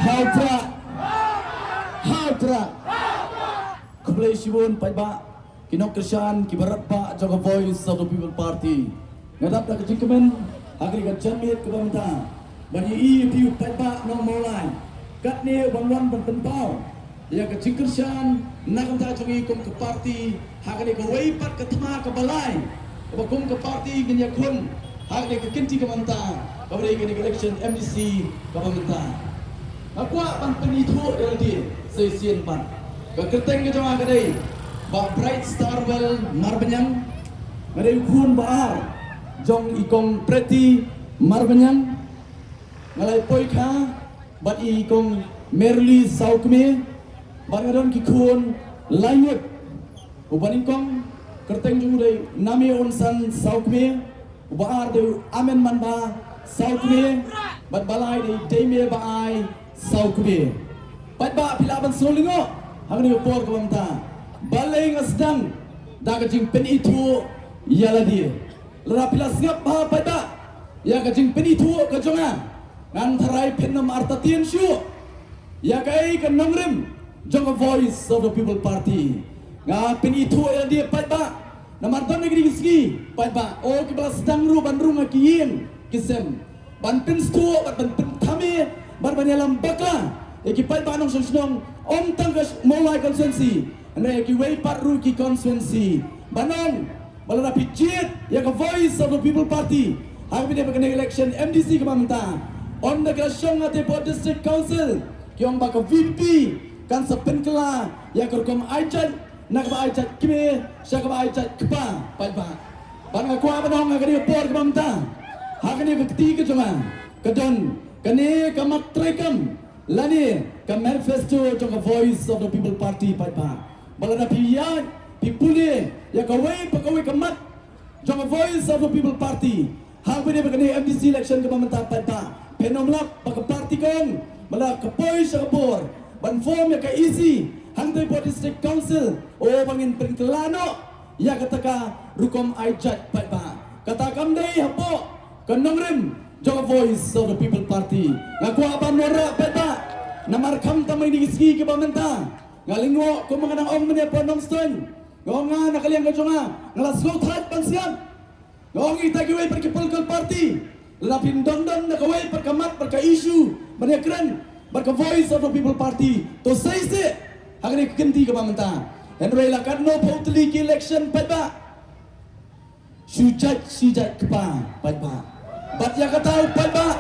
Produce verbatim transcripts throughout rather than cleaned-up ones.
Hau trak. Hau trak. Khublei shibun paidbah, ki nongkyrshan, ki baratbah jong ka Voice of the People Party. Nga dap da ka jingkmen ha kane ka janmiet kaba mynta ban ïohi ïa phi u paidbah nong Mawlai, katne ban wan ban pynpaw ïa ka jingkyrshan na ka bynta jong ngi kum ka party ha kane kawei pat ka thma kaba lai kaba kum ka party ngin ïakhun ha kane ka kynti kaba mynta, kaba dei kane ka election M D C kaba mynta. Nga kwah ban pynithuh ïa lade sa shisien pat. Ka kyrteng ka jong nga ka dei Bah Bright Starwell Marbaniang. Nga dei u khun ba ar jong i Kong Pretty Marbaniang. Nga la ïa poi kha bad i Kong Merly Sawkmie, bad nga don ki khun lai ngut. Uba nyngkong kyrteng jong u dei Name Unsan Sawkmie, uba ar dei u Amen Manba Sawkmie, bad ba lai dei Deime Ba Ai Sawkmie. Paidbah, phi lah ban sngewlyngngoh ha kane ka por kaba mynta. Balei nga sdang da ka jingpynithuh ïa lade? Lada phi la sngap bha paidbah ïa ka jingpynithuh ka jong nga, ngan tharai phin ym artatien shuh ïa kaei ka nongrim jong ka Voice of the People Party. Nga pynithuh ïa lade paidbah namar don ha kine ki sngi paidbah, oh, kiba la sdang ruh ban rung ha ki ïing ki sem ban pynsngewthuh bad ban pynthame bad ban ïalam bakla ïa ki paidbah nongshong shnong, ym tang ka Mawlai constituency, hynrei ïa kiwei pat ruh ki constituency. Ban ong ba lada phi jied ïa ka Voice of the People Party ha kaba ïadei bad kane election M D C kaba mynta, ynda ki la shong ha te hapoh District Council, ki ong ba ka V P P kan sa pynkylla ïa ka rukom ai jait na kaba ai jait kmie sha kaba ai jait kpa, paidbah. Bad nga kwah ban ong ha kane ka por kaba mynta, ha kane ka kti ka jong nga, ka don kane ka mat treikam lane ka manifesto jong ka Voice of the People Party, paidbah. Ba lada phi ïaid phi pule ïa kawei pa kawei ka mat jong ka Voice of the People Party ha kaba ïadei bad kane M D C election kaba mynta, paidbah, phin ym lap ba ka party ka ong ba la ka poi sha ka bor ban form ïa ka E C hangtei hapoh District Council, oh, ba ngin pynkylla noh ïa kata ka rukom ai jait, paidbah. Kata kam dei hapoh ka nongrim jong ka Voice of the People Party. Nga kwah ban wanrah paidbah namar khamtam ha kine ki sngi kiba mynta, nga lyngngoh kumba nga dang ong mynne hapoh Nongstoiñ, nga ong nga na ka liang ka jong nga, nga la sngewthait ban sngap. Nga ong ïa kita kiwei pat ki political party, lada phin don don na kawei pat ka mat bad ka issue ban ïakren bad ka Voice of the People Party, to sei seh ha kane ka kynti kaba mynta. Hynrei la katno phew tylli ki election, paidbah, shu jait shi jait kpa, paidbah. Bad ïa kata u paidbah,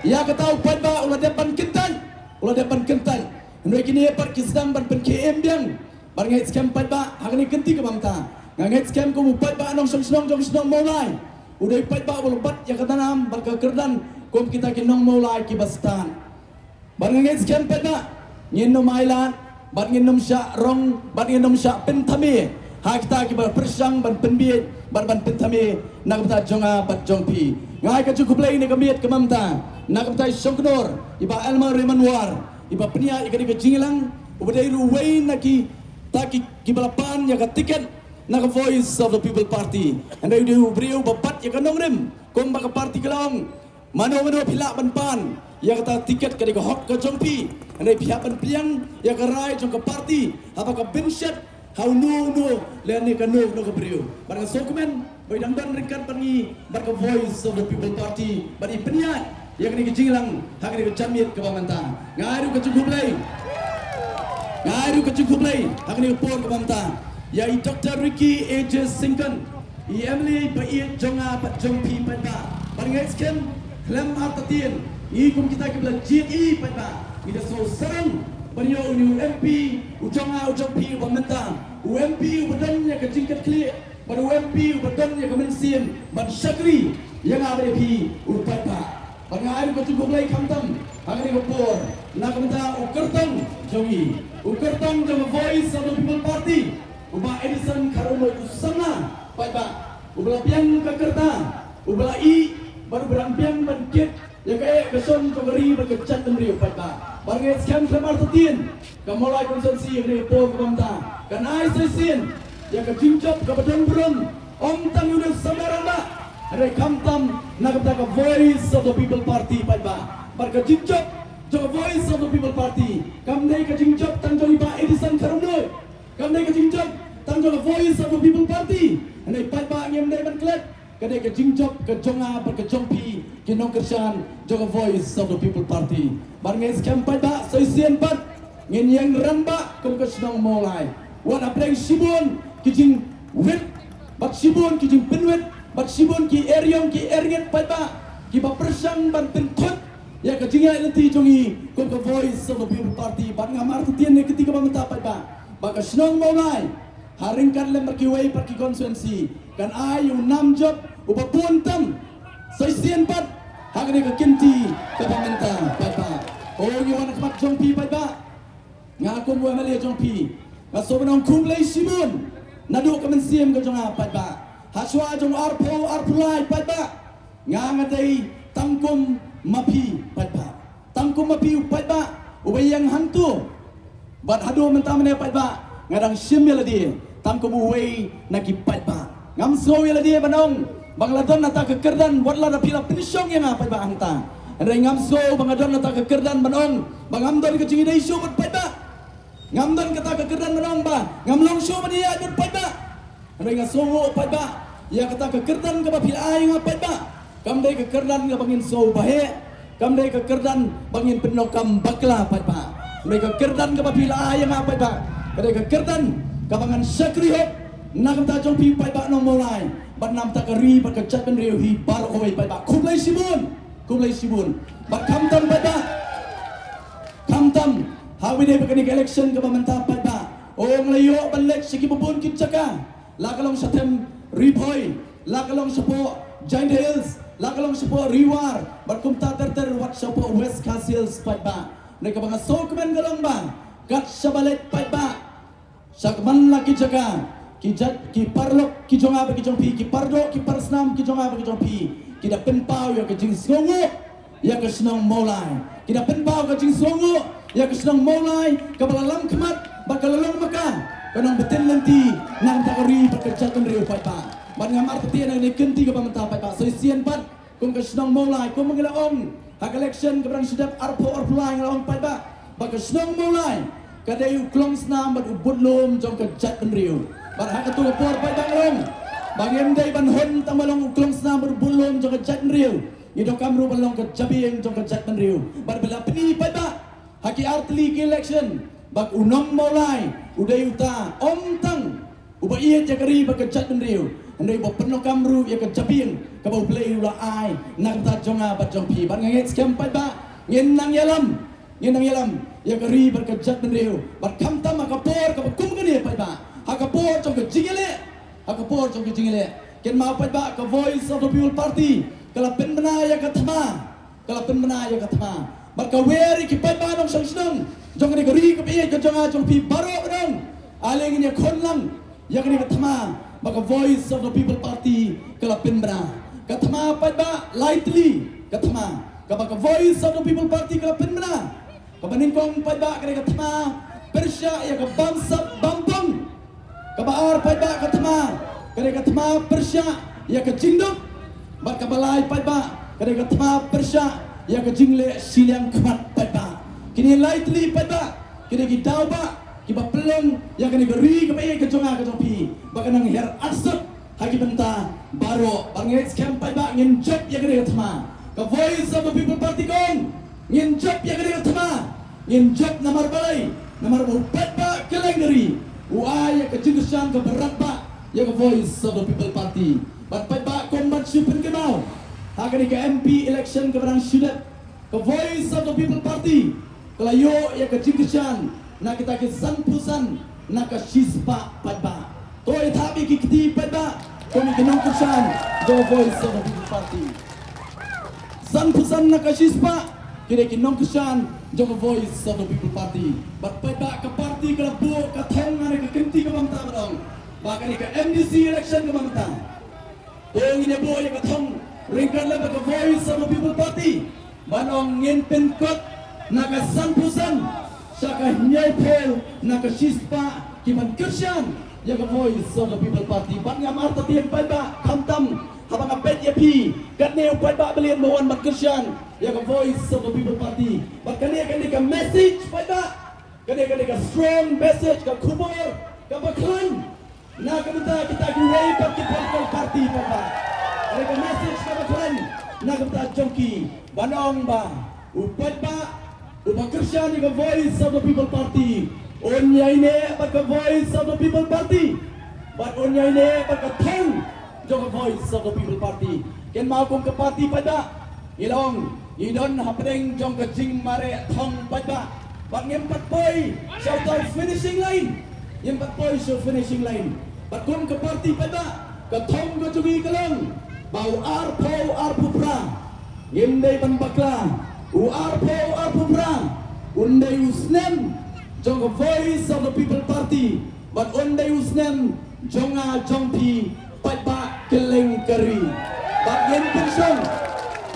ïa kata u paidbah u la dep ban kyntait, u la dep ban kyntait. Hynrei kine pat ki sdang ban pynkhie im biang. Bad nga ngeit skhem paidbah, ha kane ka kynti kaba mynta, nga ngeit skhem kum u paidbah nongshong shnong jong shnong Mawlai, u dei u paidbah uba la bat ïa ka dang nam bad ka kyrdan kum kita ki nong Mawlai kiba stad. Bad nga ngeit skhem paidbah, ngin ym ailad bad ngin ym shah rong bad ngin ym shah pynthame ha kita kiba pyrshang ban pynbieit bad ban pynthame na ka bynta jong nga bad jong phi. Nga ai ka jingkhublei na ka miet kaba mynta na ka bynta i Shongknor, i Bah Elmer Raymond War, iba pynïaid ïa kane ka jingïalang, uba dei ruh uwei na kita ki, kiba la pan ïa ka tiket na ka Voice of the People Party. Hynrei u dei u briew uba bat ïa ka nongrim kumba ka party ka la ong, mano mano phi lah ban pan ïa kata tiket, ka dei ka hok ka jong phi. Hynrei phi hap ban pdiang ïa ka rai jong ka party haba ka bynshet ha uno uno lane kano kano ka briew. Bad nga sngewkmen ba i dang don ryngkat bad ngi bad ka Voice of the People Party bad i pynïaid ïa kane ka jingïalang ha kane ka janmiet kaba mynta. Nga ai ruh ka jingkhublei, nga ai ruh ka jingkhublei ha kane ka por kaba mynta ïa i Doctor Ricky A J Syngkon, i M L A ba ïeit jong nga bad jong phi paidbah. Bad nga ngeit skhem khlem artatien, ngi kum kita kiba la jied ïa i paidbah, ngi da sngewsarong ban ïoh une u M P u jong nga u jong phi uba mynta, u M P uba don ïa ka jingkitkhlieh bad u M P uba don ïa ka mynsiem ban shakri ïa nga bad ïa phi u paidbah. Bad nga ai ruh ka jingkhublei khamtam ha kane ka por na ka bynta u kyrtong jong ngi, u kyrtong jong ka Voice of the People Party, u Bah Edison Kharumoi u samla, paidbah, uba la biang ka kyrta, uba la ïeh bad uba dang biang ban kit ïa kaei ka shong jong ka ri bad ka jaitbynriew, paidbah. Bad nga ngeit skhem khlem artatien ka Mawlai constituency ha kane ka por kaba mynta kan ai sa shisien ïa ka jingjop kaba don burom, ym tang ïa une u samla rangbah, hynrei khamtam na ka bynta ka Voice of the People Party, paidbah. Bad ka jingjop Jong ka Voice of the People Party kam dei ka jingjop tang jong i Bah Adison Kharumnuid. Kam dei ka jingjop tang jong ka Voice of the People Party. Hynrei paidbah ngim dei ban klet. Ka dei ka jingjop ka jong nga bad ka jong phi ki nongkyrshan jong ka Voice of the People Party. Bad nga ngeit skhem paidbah, sa shisien pat ngin ïeng rangbah kum ka shnong Mawlai. Wat hapdeng shibun ki jingwit bad shibun ki jingpynwit bad shibun ki eriong ki erngit paidbah kiba pyrshang ban pynthut ïa ka jingïaid lynti jong ngi kum ka Voice of the People Party. Bad ngam artatien ïa kti kaba mynta paidbah ba ka shnong Mawlai ha ryngkat lem bad kiwei pat ki constituency kan ai u nam jop uba bun tam. Sa shisien pat ha kane ka kynti kaba mynta paidbah. O ngi wan ha khmat jong phi paidbah. Nga kum u MLA jong phi nga sngewbha ban ong khublei shibun naduh ka mynsiem ka jong nga paidbah. Hashwa jong arphew arphew lai paidbah. Nga nga dei tang kum ma phi paidbah. Tang kum ma phi u paidbah uba ïeng hangto. Bad haduh mynta mynne paidbah nga dang shim ïa lade tang kum uwei na ki paidbah. Ngam sngew ïa lade ban ong ba nga la don na kata ka kyrdan wat la da phi la pynshong ïa nga paidbah hangta. Hynrei ngam sngew ba nga don na kata ka kyrdan ban ong ba ngam don ka jingïadei shuh bad paidbah. Ngam don kata ka kyrdan ban ong ba ngam long shuh ban ïaid bad paidbah. Hynrei nga sngewnguh paidbah ïa kata ka kyrdan kaba phi la ai ïa nga paidbah. Kam dei ka kyrdan kaba ngin sngew baheh. Kam dei ka kyrdan ba ngin pyndonkam bakla paidbah. Hynrei ka kyrdan kaba phi la ai ïa nga paidbah ka dei ka kyrdan kaba ngan shakri hok na ka bynta jong phi paidbah nong Mawlai bad na ka bynta ka ri bad ka jaitbynriew hi baroh kawei paidbah. Khublei shibun. Khublei shibun. Bad khamtam paidbah, khamtam ha kaba ïadei bad kane ka election kaba mynta paidbah. O nga la ïoh ban leit sha kiba bun ki jaka. La ka long sha Them Ri Bhoi, la ka long shapoh Jaintia Hills, la ka long shapoh Ri War bad kumta ter ter wat shapoh West Khasi Hills paidbah. Hynrei kaba nga sngewkmen ka long ba kat shaba leit paidbah sha man la ki jaka ki jait ki paralok ki jong nga bad ki jong phi, ki pardoh ki parsnam ki jong nga bad ki jong phi ki da pynpaw ïa ka jingsngewnguh ïa ka shnong Mawlai. Ki da pynpaw ka jingsngewnguh ïa ka shnong Mawlai kaba la lam khmat bad ka la long ma ka ka nongbtin lynti na ka bynta ka ri bad ka jaitbynriew paidbah. Bad ngam artatien ïa kane ka kynti kaba mynta paidbah, sa shisien pat kum ka shnong Mawlai kum ba ngi la ong ha ka election kaba dang shu dep arphew arphew lai nga la ong paidbah ba ka shnong Mawlai ka dei u klongsnam bad u budlum jong ka jaitbynriew. Bad ha kato ka por paidbah nga la ong ba ngim dei ban hun tang ba long u klongsnam bad u budlum jong ka jaitbynriew. Ngi donkam ruh ban long ka jabieng jong ka jaitbynriew. Bad ba la pyni paidbah ha ki artylli ki election ba u nong Mawlai u dei uta ym tang uba ïeit ïa ka ri bad ka jaitbynriew, hynrei uba pyndonkam ruh ïa ka jabieng kaba U Blei u la ai na ka bynta jong nga bad jong phi. Bad nga ngeit skhem paidbah ngin nang ïalam, ngin nang ïalam ïa ka ri bad ka jaitbynriew. Bad khamtam ha ka por kaba kum kane paidbah, ha ka por jong ka jingïaleh, ha ka por jong ka jingïaleh, kynmaw paidbah ka Voice of the People Party ka la pynbna ïa ka thma. Ka la pynbna ïa ka thma bad ka wer ïa ki paidbah nongshong shnong jong kane ka ri kaba ïeit ka jong nga jong phi baroh. Ba dang ale ngin ïakhun lang ïa kane ka thma ba ka Voice of the People Party ka la pynbna. Ka thma paidbah lai tylli ka thma kaba ka Voice of the People Party ka la pynbna. Kaba nyngkong paidbah ka dei ka thma pyrshah ïa ka bamsap bampong. Kaba ar paidbah ka thma ka dei ka thma pyrshah ïa ka jingduk. Bad kaba lai paidbah ka dei ka thma pyrshah ïa ka jingleh shiliang khmat paidbah. Kine lai tylli paidbah ki dei ki daw ba kiba pynlong ïa kane ka ri kaba ïeit ka jong nga ka jong phi ba kan nang her arsut ha ki bynta baroh. Bad nga ngeit skhem paidbah ngin jop ïa kane ka thma. Ka Voice of the People Party ka ong ngin jop ïa kane ka thma. Ngin jop namar balei? Namar ba u paidbah kylleng ka ri u ai ïa ka jingkyrshan kaba radbah ïa ka Voice of the People Party. Bad paidbah kum ban shu pynkynmaw ha kane ka MP election kaba dang shu dep, ka Voice of the People Party ka la ïoh ïa ka jingkyrshan na kita ki sanphew san na ka shispah paidbah. To ïa thap ïa ki kti paidbah kum ki nongkyrshan jong ka Voice of the People Party. Sanphew san na ka shispah ki dei ki nongkyrshan jong ka Voice of the People Party. Bad paidbah ka party ka la buh ka thong ha kane ka kynti kaba mynta ba dang ba kane ka MDC election kaba mynta. To ngin ïa buh ïa ka thong ryngkat lem bad ka Voice of the People Party. Ban ong ngin pynkut na ka sanphew san sha ka hynñiewphew na ka shispah ki ban kyrshan ïa ka Voice of the People Party. Bad ngam artatien paidbah khamtam Haba nga peit ïa phi, katne u paidbah Balian ba wan ban kyrshan ïa ka Voice of the People Party. Bad kane, kane ka message paidbah, kane, kane ka strong message, ka khubor kaba khlaiñ na ka bynta kita kiwei pat ki political party paidbah. Kane ka message kaba khlaiñ na ka bynta jong ki, ban ong ba u paidbah uba kyrshan ïa ka Voice of the People Party un ïaineh bad ka Voice of the People Party, bad un ïaineh bad ka thong jong ka Voice of the People Party. Kynmaw kum ka party paidbah, ngi long, ngi don hapdeng jong ka jingmareh thong paidbah. Bad ngim pat poi sha uta u finishing line, ngim pat poi sha u finishing line. Bad kum ka party paidbah, ka thong ka jong ngi ka long ba u arphew arphew phra, ngim dei ban bakla, u arphew arphew phra un dei u snem jong ka Voice of the People Party, bad un dei u snem jong nga jong phi paidbah kylleng ka ri. Bad ngin pynshong,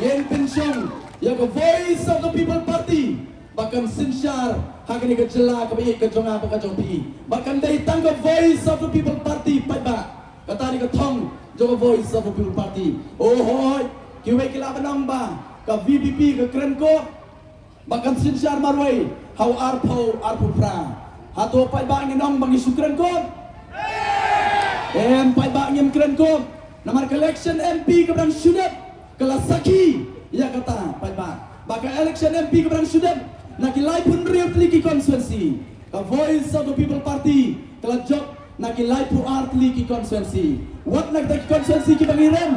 ngin pynshong ïa ka Voice of the People Party ba kan synshar ha kane ka jylla kaba ïeit ka jong nga bad ka jong phi, ba kan dei tang ka Voice of the People Party paidbah. Kata dei ka thong jong ka Voice of the People Party. O hooid, kiwei ki lah ban ong ba ka V P P ka kren kop ba kan synshar marwei ha u arphew arphew phra. Hato paidbah ngin ong ba ngi shu kren kop? Em, paidbah, ngim kren kop. Namar ka election M P kaba dang shu dep ka la sakhi ïa kata paidbah. Ba ka election M P kaba dang shu dep, na ki laiphew hynriew tylli ki constituency, ka Voice of the People Party ka la jop na ki laiphew ar tylli ki constituency. Wat na kita ki constituency kiba ngi rem,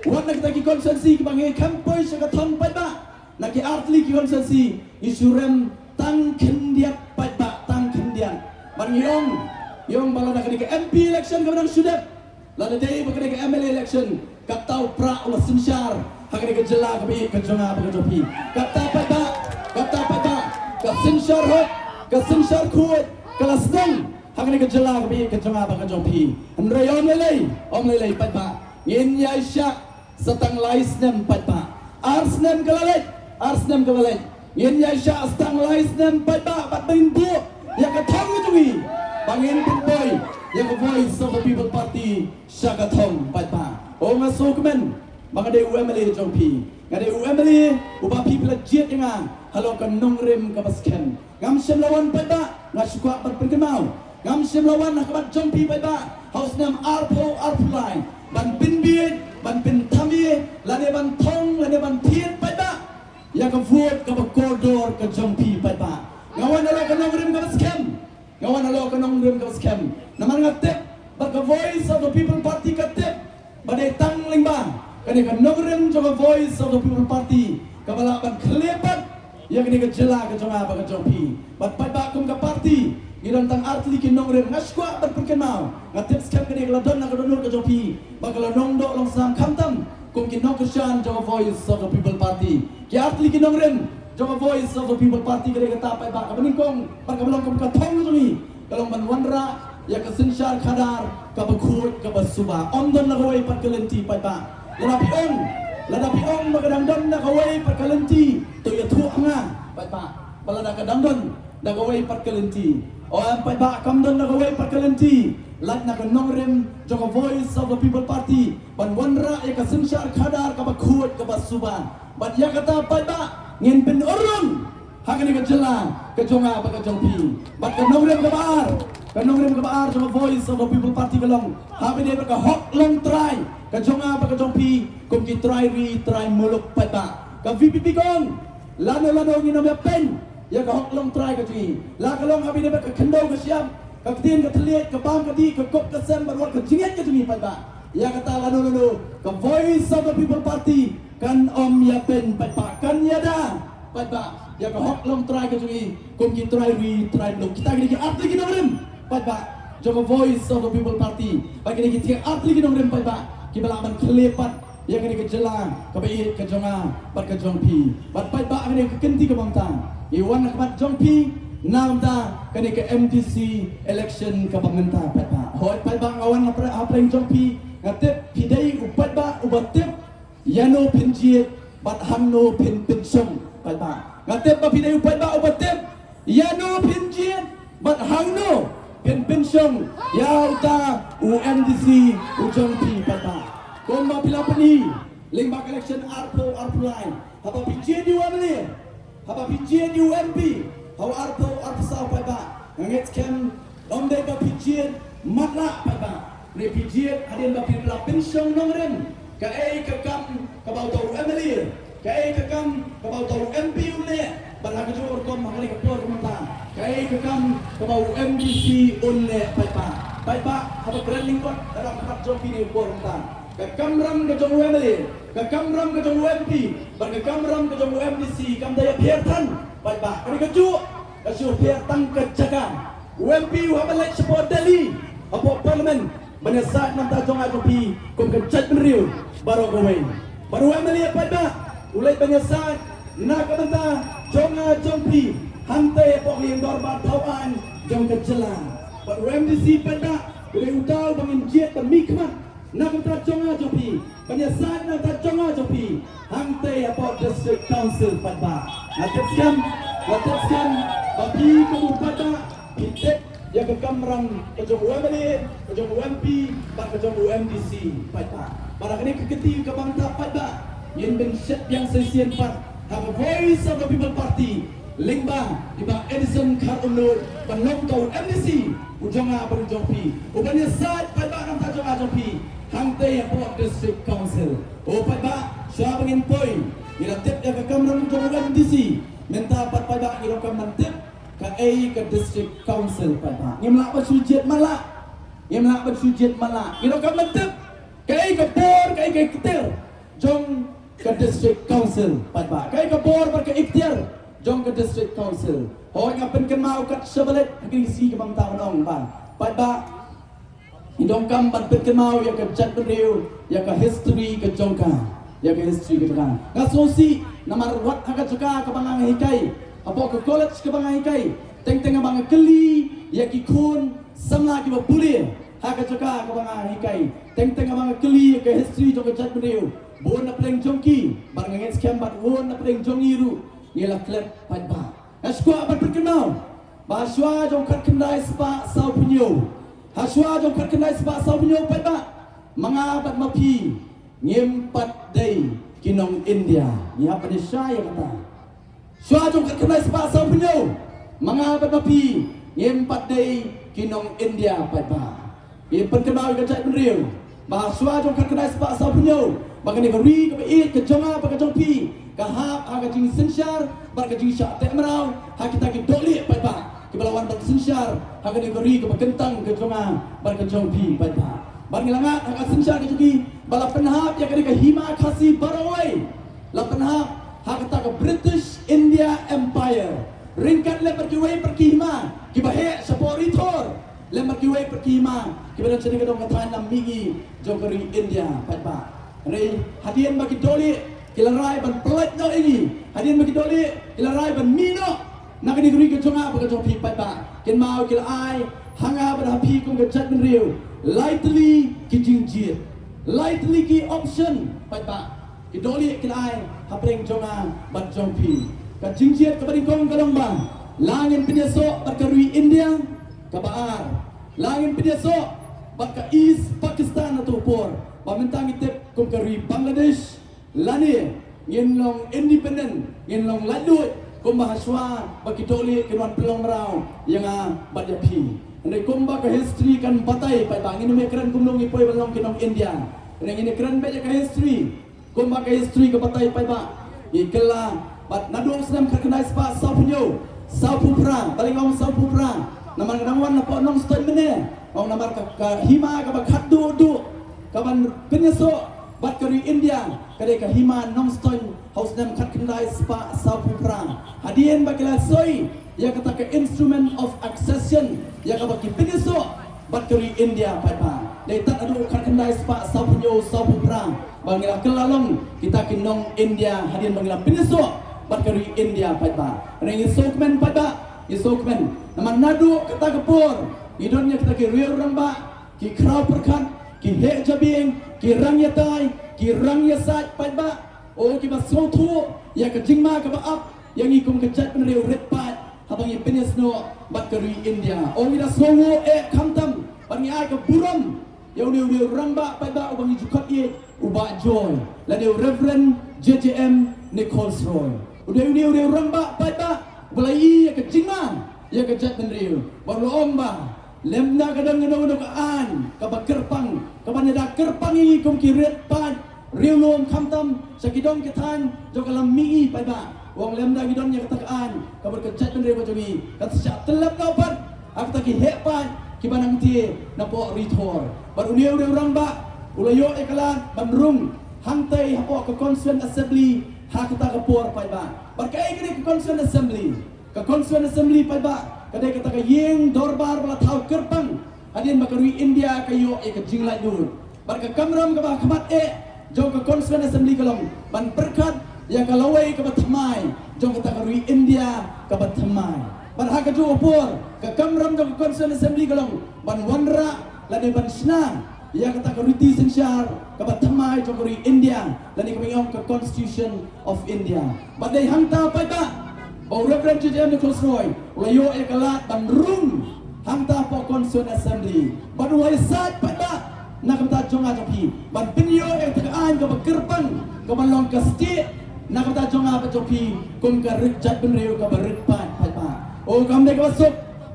wat na kita ki constituency kiba ngi khlem poi sha ka thong paidbah, na ki ar tylli ki constituency ngi shu rem tang khyndiat paidbah, tang khyndiat. Bad ngi ong, ngi ong ba lada kane ka M P election kaba dang shu dep, lada dei ba kane ka M L A election, kata u prah u la synshar ha kane ka jylla kaba ïeit ka jong nga bad ka jong phi. Kata paidbah, kata paidbah, ka synshar hok, ka synshar khuid ka la sdang ha kane ka jylla kaba ïeit ka jong nga bad ka jong phi. Hynrei ym lei lei, ym lei lei paidbah, ngin ïaishah sa tang lai snem paidbah. Ar snem ka la leit, ar snem ka la leit. Ngin ïaishah sa tang lai snem paidbah bad ban buh ïa ka thong ka jong ngi, ba ngin pynpoi ïa ka Voice of the People Party sha ka thong paidbah. O, nga sngewkmen ba nga dei u M L A jong phi. Nga dei u M L A uba phi phi la jied ïa nga halor ka nongrim kaba skhem. Ngam shym la wan paidbah, nga shu kwah ban pynkynmaw, ngam shym la wan ha khmat jong phi paidbah ha u snem arphew arphew lai ban pynbiej, ban pynthame, lane ban thong, lane ban thied paidbah ïa ka vote kaba kordor ka jong phi paidbah. Nga wan halor ka nongrim kaba skhem. Nga wan halor ka nongrim kaba skhem. Namar nga tip ba ka Voice of the People Party ka tip ba dei tang lyngba kane ka nongrim jong ka Voice of the People Party kaba lah ban khlieh pat ïa kane ka jylla ka jong nga bad ka jong phi. Bad paidbah, kum ka party ngi don tang ar tylli ki nongrim. Nga shu kwah ban pynkynmaw, nga tip skhem kane ka la don ha ka dohnud ka jong phi ba ka la long doh long sam, khamtam kum ki nongkyrshan jong ka Voice of the People Party. Ki ar tylli ki nongrim jong ka Voice of the People Party ka dei kata paidbah, kaba nyngkong bad kaba long kum ka thong ka jong ngi ka long ban wanrah ïa ka synshar khadar kaba khuid kaba suba. Ym don la kawei pat ka lynti paidbah. Lada phi ong, lada phi ong ba ka dang don la kawei pat ka lynti, to ïathuh ha nga paidbah ba lada ka dang don la kawei pat ka lynti. O em paidbah, kam don la kawei pat ka lynti. Lait na ka nongrim jong ka Voice of the People Party ban wanrah ïa ka synshar khadar kaba khuid kaba suba. Bad ïa kata paidbah ngin pynurlong ha kane ka jylla ka jong nga bad ka jong phi. Bad ka nongrim kaba ar, ka nongrim kaba ar jong ka Voice of the People Party ka long, haba ïadei bad ka hok longtrai ka jong nga bad ka jong phi kum ki trai ri trai muluk paidbah. Ka V P P ka ong, lano lano ngin ym ïa pyn ïa ka hok longtrai ka jong ngi. La ka long haba ïadei bad ka khyndew ka shyiap, ka ktien ka thylliej, ka bam ka dih, ka kup ka sem bad wat ka jingngeit ka jong ngi paidbah. Ïa kata lano lano ka Voice of the People Party kan ym ïa pyn paidbah, kan ïada paidbah ïa ka hok longtrai ka jong ngi kum ki trai ri trai muluk. Kita kine ki ar tylli ki nongrim paidbah jong ka Voice of the People Party. Bad kine ki ar tylli ki nongrim paidbah kiba lah ban khlieh pat ïa kane ka jylla kaba ïeit ka jong nga bad ka jong phi. Bad paidbah, kane ka kynti kaba mynta ngi wan ha khmat jong phi na ka bynta kane ka M D C election kaba mynta paidbah. Hooid paidbah, nga wan hapdeng, hapdeng jong phi, nga tip phi dei u paidbah uba tip ïano phin jied bad hangno phin pynshong paidbah. Nga tip ba phi dei u paidbah uba tip ïano phin jied bad hangno phin pynshong ïa uta u M D C u jong phi paidbah. Kumba phi la pyni lyngba ka election arphew arphew lai, haba phi jied ïa u MLA, haba phi jied ïa u MP ha u arphew arphew saw paidbah, nga ngeit skhem ym dei ba phi jied matlah paidbah. Hynrei phi jied hadien ba phi la pynshong nongrim kaei ka kam kaba uta u MLA, kaei ka kam kaba uta u MP un leh, bad ha kajuh rukom ha kane ka por mynta kaei ka kam kaba u MDC un leh paidbah. Paidbah, haba kren lyngkot da ka khmat jong phi ha kane ka por mynta, ka kamram ka jong u MLA, ka kamram ka jong u MP bad ka kamram ka jong u MDC kam da ïapher than paidbah. Kane kajuh ka shu pher tang ka jaka. U MP u hap ban leit shapoh Delhi, hapoh Parliament, ban ïasaid na ka bynta jong nga jong phi kum ka jaitbynriew baroh kawei. Bad u MLA paidbah u leit ban ïasaid na ka bynta jong nga jong phi hangtei hapoh ka ïing dorbar thaw aiñ jong ka jylla. Bad u MDC paidbah u dei uta uba ngin jied ban mihkhmat na ka bynta jong nga jong phi, ban ïasaid na ka bynta jong nga jong phi hangtei hapoh District Council paidbah. Nga tip skhem, nga tip skhem ba phi kum u paidbah phi tip ïa ka kamram ka jong u MLA, ka jong u MP bad ka jong u MDC paidbah. Bad ha kane ka kti kaba ngta paidbah, ngin pynshet biang sa shisien pat ha ka Voice of the People Party lyngba i Bah Edison Kharumnuid ban long uta u MDC u jong nga bad u jong phi, uban ïasaid paidbah na ka bynta jong nga jong phi hangtei hapoh District Council. O paidbah, shuwa ba ngin poi, ngi la tip ïa ka kamram jong u MDC, mynta pat paidbah ngi donkam ban tip kaei ka District Council paidbah. Ngim lah ban shu jied matlah, ngim lah ban shu jied matlah. Ngi donkam ban tip kaei ka bor, kaei ka iktiar jong ka District Council paidbah, kaei ka bor bad ka iktiar jong ka District Council. Hooid, nga pynkynmaw kat shaba leit ha kine ki sngi kiba mynta ban ong ba paidbah, ngi donkam ban pynkynmaw ïa ka jaitbynriew, ïa ka history ka jong ka, ïa ka history ka jong ka. Nga sngewsih namar wat ha ka jaka kaba nga hikai, hapoh ka college kaba nga hikai, teng teng ba nga kylli ïa ki khun samla kiba pule ha ka jaka kaba nga hikai, teng teng ba nga kylli ïa ka history jong ka jaitbynriew, bun na pdeng jong ki bad nga ngeit skhem bad bun na pdeng jong ngi ruh ngi la klet paidbah. Nga sngewkwah ban pynkynmaw ba ha shuwa jong khatkhyndai spah sawphew hynñiew, ha shuwa jong khatkhyndai spah sawphew hynñiew paidbah, ma nga bad ma phi ngim pat dei ki nong India. Ngi hap ban ïa shai ïa kata. Shuwa jong khatkhyndai spah sawphew hynñiew, ma nga bad ma phi ngim pat dei ki nong India paidbah. Ngi pynkynmaw ïa ka jaitbynriew ba ha shuwa jong khatkhyndai spah sawphew hynñiew, ba kane ka ri kaba ïeit ka jong nga bad ka jong phi ka hap ha ka jingsynshar bad ka jingshah teh mraw ha kita ki dohlieh paidbah kiba la wan ban synshar ha kane ka ri kaba kyntang ka jong nga bad ka jong phi paidbah. Bad ngi la ngat ha ka synshar ka jong ki ba la pynhap ïa kane ka hima Khasi baroh kawei, la pynhap ha kata ka British India Empire. Ryngkat lem bad kiwei pat ki hima kiba heh shapoh Ri Thor, lem bad kiwei pat ki hima kiba don shane ka dong ka thaiñ lam mihngi jong ka ri India paidbah. Hynrei hadien ba ki dohlieh ki la rai ban pyllait noh ïa ngi, hadien ba ki dohlieh ki la rai ban mih noh na kane ka ri ka jong nga bad ka jong phi paidbah, kynmaw ki la ai ha nga bad ha phi kum ka jaitbynriew lai tylli ki jingjied, lai tylli ki option paidbah. Ki dohlieh ki la ai hapdeng jong nga bad jong phi. Ka jingjied kaba nyngkong ka long ba la ngin pynïasoh bad ka ri India, kaba ar, la ngin pynïasoh bad ka East Pakistan ha kato ka por ba mynta ngi tip kum ka ri Bangladesh, lane ngin long independent, ngin long laitluid kumba ha shuwa ba ki dohlieh kin wan pynlong mraw ïa nga bad ïa phi. Hynrei kumba ka history kan batai paidbah, ngin ym ïakren kumno ngi poi ban long ki nong India. Hynrei ngin ïakren beit ïa ka history. Kumba ka history ka batai paidbah, ngi kylla bad naduh snem khatkhyndai spah sawphew hynñiew, sawphew phra, balei nga ong sawphew phra? Namar nga dang wan napoh Nongstoiñ mynne. Ong namar ka, ka hima kaba khatduh duh kaban pynïasoh bad ka ri India ka dei ka hima Nongstoiñ ha u snem khatkhyndai spah sawphew phra. Hadien ba ki la soi ïa kata ka Instrument of Accession ïa kaba ki pynïasoh bad ka ri India paidbah. Dei tad haduh khatkhyndai spah sawphew hynñiew, sawphew phra ba ngi la kylla long kita ki nong India hadien ba ngi la pynïasoh bad ka ri India paidbah. Hynrei ngi sngewkmen paidbah, ngi sngewkmen. Namar naduh kata ka por ngi don ïa kita ki riew rangbah, ki khraw pyrkhat, ki heh jabieng, ki rang ïatai, ki rang ïasaid paidbah. O kiba sngewthuh ïa ka jingma kaba ap ïa ngi kum ka jaitbynriew rit paid haba ngi pynïasnoh bad ka ri India. O ngi da sngewnguh eh khamtam bad ngi ai ka burom ïa une u rangbah paidbah uba ngi ju khot ïa u Bah Joy, lane u Reverend J J M Nichols Roy. U dei une u rangbah paidbah uba la ïoh ïa ka jingma ïa ka jaitbynriew. Bad u la ong ba lymda ka don kano kano ka aiñ kaba kyrpang, kaba ïada kyrpang ïa ngi kum ki riewpaid riewlum, khamtam sha ki dong ki thaiñ jong ka lam mihngi paidbah. U ong lymda ngi don ïa kata ka aiñ, kaba ka jaitbynriew ka jong ngi kan sa shah tyllep noh pat ha kata ki heh paid kiba nangta napoh Ri Thor. Bad une u rangbah u la ïoh ïa ka lad ban rung hangtei hapoh ka Constituent Assembly ha kata ka por paidbah. Bad kaei kane ka Constituent Assembly? Ka Constituent Assembly paidbah ka dei kata ka ïing dorbar ba la thaw kyrpang hadien ba ka ri India ka ïoh ïa ka jinglaitluid. Bad ka kamram kaba khmat eh jong ka Constituent Assembly ka long ban pyrkhat ïa ka lawei kaba thymmai jong kata ka ri India kaba thymmai. Bad ha kajuh ka por ka kamram jong ka Constituent Assembly ka long ban wanrah lane ban shna ïa kata ka riti synshar kaba thymmai jong ka ri India, lane kaba ngi ong ka Constitution of India. Bad dei hangta paidbah ba u Reverend J J M Nichols Roy u la ïoh ïa ka lad ban rung hangta hapoh Constituent Assembly. Bad u la ïasaid paidbah na ka bynta jong nga jong phi ban pynïoh ïa kata ka aiñ kaba kyrpang, kaba long ka stieh na ka bynta jong nga bad jong phi kum ka ri jaitbynriew kaba rit paid paidbah. O kam dei kaba suk,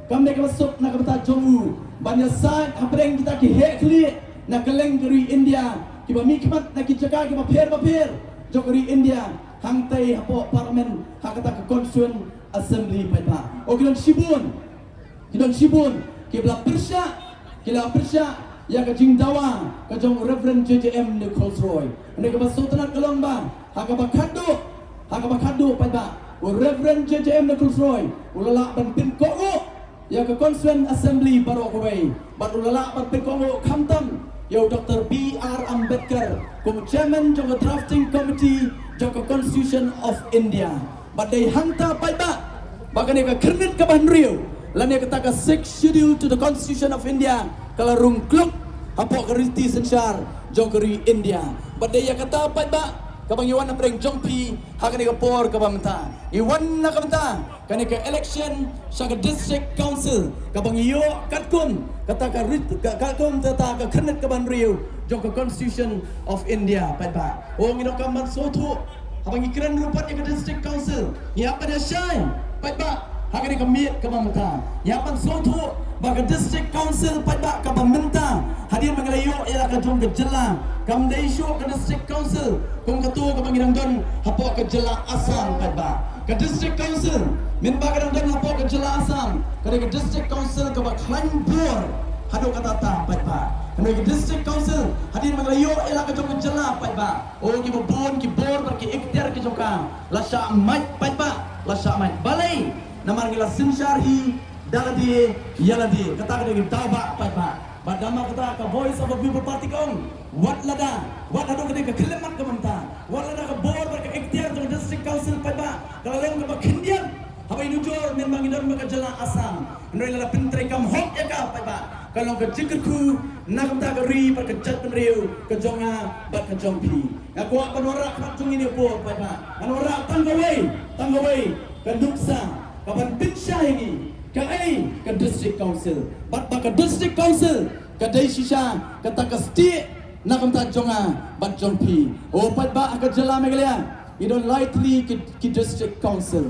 kam dei kaba suk na ka bynta jong u ban ïasaid hapdeng kita ki heh khlieh na kylleng ka ri India kiba mihkhmat na ki jaka kiba pher ba pher jong ka ri India, hangtei hapoh Parliament ha kata ka Constituent Assembly paidbah. O ki don shibun, ki don shibun kiba la pyrshah, ki la pyrshah ïa ka jingdawa ka jong u Reverend J J M Nichols Roy. Hynrei kaba sngewtynnat ka long ba ha kaba khatduh, ha kaba khatduh paidbah, u Reverend J J M Nichols Roy u la lah ban pynkohnguh ïa ka Constituent Assembly baroh kawei. Bad u la lah ban pynkohnguh khamtam ïa u Doctor B R Ambedkar kum u Chairman jong ka Drafting Committee jong ka Constitution of India. Bad dei hangta paidbah ba kane ka khyrnit kaba hynriew lane kata ka Sixth Schedule to the Constitution of India ka la rung kluk hapoh ka riti synshar jong ka ri India. Bad dei ïa kata paidbah kaba ngi wan hapdeng jong phi ha kane ka por kaba mynta. Ngi wan na ka bynta kane ka election sha ka District Council kaba ngi ïoh katkum kata ka rit, ka, katkum kata ka khyrnit kaba hynriew jong ka Constitution of India paidbah. O ngi donkam ban sngewthuh haba ngi kren ruh pat ïa ka District Council, ngi hap ban ïa shai paidbah ha kane ka miet kaba mynta. Ngi hap ban sngewthuh ba ka District Council paidbah kaba mynta hadien ba ngi la ïoh ïa la ka jong ka jylla kam dei shuh ka District Council kum kato kaba ngi dang don hapoh ka jylla Assam paidbah. Ka District Council mynba ka dang don hapoh ka jylla Assam ka dei ka District Council kaba khlaiñ bor haduh katta katta paidbah. Hynrei ka District Council hadien ba ngi la ïoh ïa la ka jong ka jylla paidbah, o kiba bun ki bor bad ki ikhtiar ki jong ka la shah mait paidbah, la shah mait. Balei? Namar ngi la synshar hi da lade ïa lade, kata ka dei ka daw ba paidbah. Bad namar kata ka Voice of the People Party ka ong, wat lada, wat haduh ka dei ka khyllipmat ka mynta, wat lada ka bor bad ka ikhtiar jong ka District Council paidbah ka la long kaba khyndiat haba ïanujor mynba ngi don bad ka jylla Assam, hynrei lada pyntreikam hok ïa ka paidbah ka long ka jingkyrkhu na ka bynta ka ri bad ka jaitbynriew ka jong nga bad ka jong phi. Nga kwah ban wanrah khmat jong ngi ne por paidbah, ngan wanrah tang kawei, tang kawei ka nuksa kaban pynshai ïa ngi kaei ka District Council. Bad ba ka District Council ka dei shisha kata ka stieh na ka bynta jong nga bad jong phi. O paidbah, ha ka jylla Meghalaya ngi don lai tylli ki, ki District Council.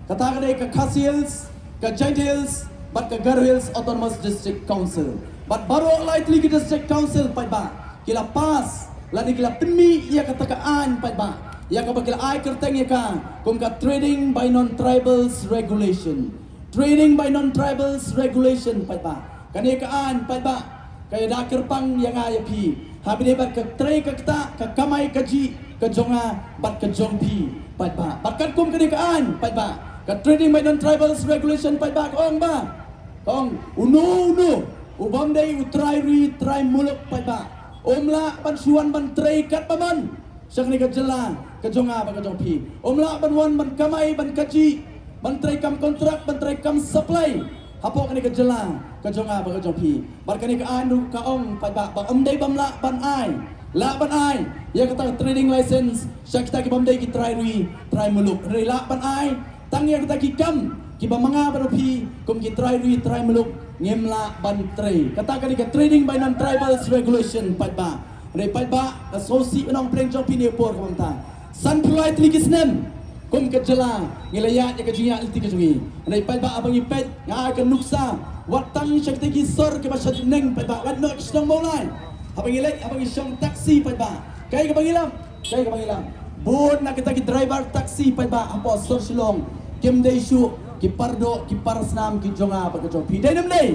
Kata ka dei ka Khasi Hills, ka Jaintia Hills bad ka Garo Hills Autonomous District Council. Bad baroh lai tylli ki District Council paidbah ki la pass lane ki la pynmih ïa kata ka aiñ paidbah ïa kaba ki la ai kyrteng ïa ka kum ka Trading by Non-Tribals Regulation. Trading by Non-Tribals Regulation paidbah. Kane ka aiñ paidbah ka ïada kyrpang ïa nga ïa phi ha ba ïadei bad ka trei ka ktah, ka kamai kajih ka jong nga bad ka jong phi paidbah. Bad katkum kane ka aiñ paidbah, ka Trading by Non-Tribals Regulation paidbah ka ong ba, ka ong, uno uno u bym dei u trai ri trai muluk paidbah um lah ban shu wan ban trei katba mon sha kane ka jylla ka jong nga bad ka jong phi. Um lah ban wan ban kamai ban kajih, ban treikam kontrak, ban treikam supply hapoh kane ka jylla ka jong nga bad ka jong phi. Bad kane ka aiñ ruh ka ong paidbah ba ym dei bym lah ban ai, lah ban ai ïa kata ka trading license sha kita ki bym dei ki trai ri trai muluk. Hynrei lah ban ai tang ïa kita ki kam kiba ma nga bad phi kum ki trai ri trai muluk Ngim lah ban trei. Kata ka dei ka Trading by Non-Tribals Regulation paidbah. Hynrei paidbah, ka sngewsih nongpdeng jong phi ne por ka mynta. San phew lai tylli ki snem kum ka jylla ngi la ïaid ïa ka jingïaid lynti ka jong ngi. Hynrei paidbah, haba ngi peit, nga ai ka nuksa, wat tang sha kita ki sor kiba sha neng paidbah, wat noh ki shnong Mawlai. Haba ngi leit, haba ngi shong taxi paidbah, kaei kaba ngi lap? Kaei kaba ngi lap? Bun na kita ki driver taxi paidbah hapoh sor Shillong kim dei shuh ki pardoh ki parsnam ki jong nga bad ka jong phi. Dei ne ym dei?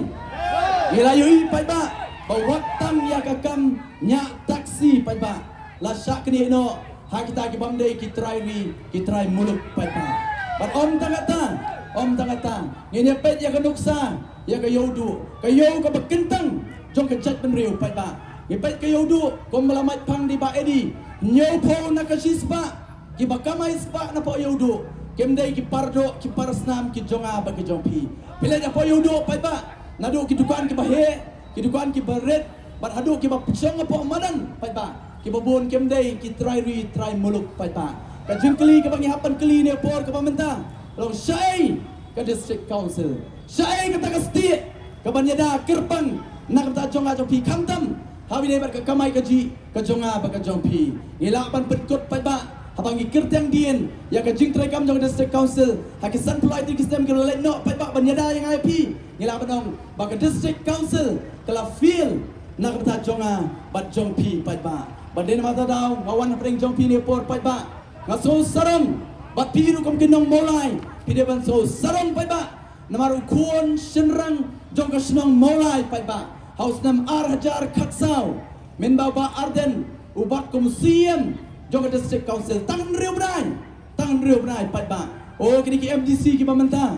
Ngi la ïohi paidbah ba wat tang ïa ka kam ñiah taxi paidbah, la shah knieh noh ha kita ki bym dei ki trai ri ki trai muluk paidbah. Bad ym tang kata, ym tang kata, ngin ïa peit ïa ka nuksa, ïa ka ïewduh, ka ïew kaba kyntang jong ka jaitbynriew paidbah. Ngi peit ka ïewduh kumba la mait phang da i Bah Eddie, hynñiew phew na ka shispah kiba kamai spah napoh ïewduh kim dei ki pardoh ki parsnam ki jong nga bad ki jong phi. Phi leit hapoh ïewduh paidbah, naduh ki dukan kiba heh, ki dukan kiba rit, bad haduh kiba shong hapoh madan paidbah, kiba bun kim dei ki trai ri trai muluk paidbah. Ka jingkylli kaba ngi hap ban kylli ne por kaba mynta, long shaei ka District Council? Shaei kata ka stieh kaban ïada kyrpang na ka bynta jong nga jong phi, khamtam ha kaba ïadei bad ka kamai kajih ka jong nga bad ka jong phi? Ngi lah ban pynkut paidbah haba ngi kyrteng dien ïa ka jingtreikam jong ka District Council ha ki san phew lai tylli ki snem kiba la leit noh paidbah ban ïada ïa nga ïa phi. Ngi lah ban ong ba ka District Council ka la fail na ka bynta jong nga bad jong phi paidbah. Bad dei namar kata daw nga wan hapdeng jong phi ne por paidbah, nga sngew sarong bad phi ruh kum ki nong Mawlai phi dei ban sngew sarong paidbah. Namar u khun shynrang jong ka shnong Mawlai paidbah, ha u snem ar hajar khatsaw, mynba u Bah Ardent u bat kum C E M jong ka District Council, tang hynriew bnai, tang hynriew bnai paidbah. O, kine ki M D C kiba mynta,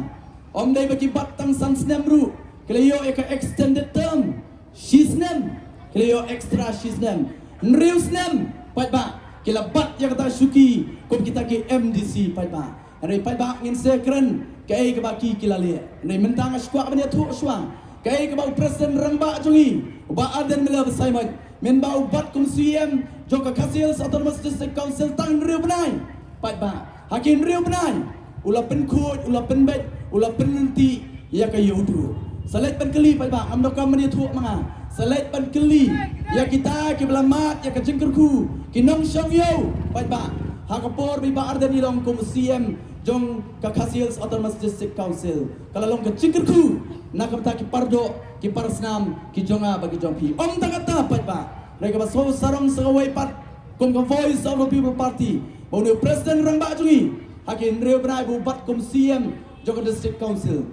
ym dei ba ki bat tang san snem ruh, ki la ïoh ïa ka extended term shi snem, ki la ïoh extra shi snem, hynriew snem paidbah, ki la bat ïa kata shuki kum kita ki M D C paidbah. Hynrei paidbah, ngin sa kren kaei kaba ki ki la leh. Hynrei mynta nga sngewkwah ban ïathuh shuwa kaei kaba u President Rangbah jong ngi, u Bah Ardent Miller Basaiawmoit, mynba u bat kum C E M jong ka Khasi Hills Autonomous District Council tang hynriew bnai paidbah. Ha ki hynriew bnai u la pynkhuid, u la pynbeit, u la pynlynti ïa ka ïewduh. Sa leit ban kylli paidbah, ngam donkam ban ïathuh ma nga. Sa leit ban kylli ïa kita kiba la mad ïa ka jingkyrkhu, ki nongshong ïew paidbah, ha ka por ba i Bah Ardent i long kum u C E M jong ka Khasi Hills Autonomous District Council, ka la long ka jingkyrkhu na ka bynta ki pardoh ki parsnam ki jong nga bad ki jong phi. Ym tang kata paidbah, hynrei kaba sngew sarong sa kawei pat kum ka Voice of the People Party, ba une u President Rangbah jong ngi, ha ki hynriew bnai ba u bat kum C E M jong ka District Council,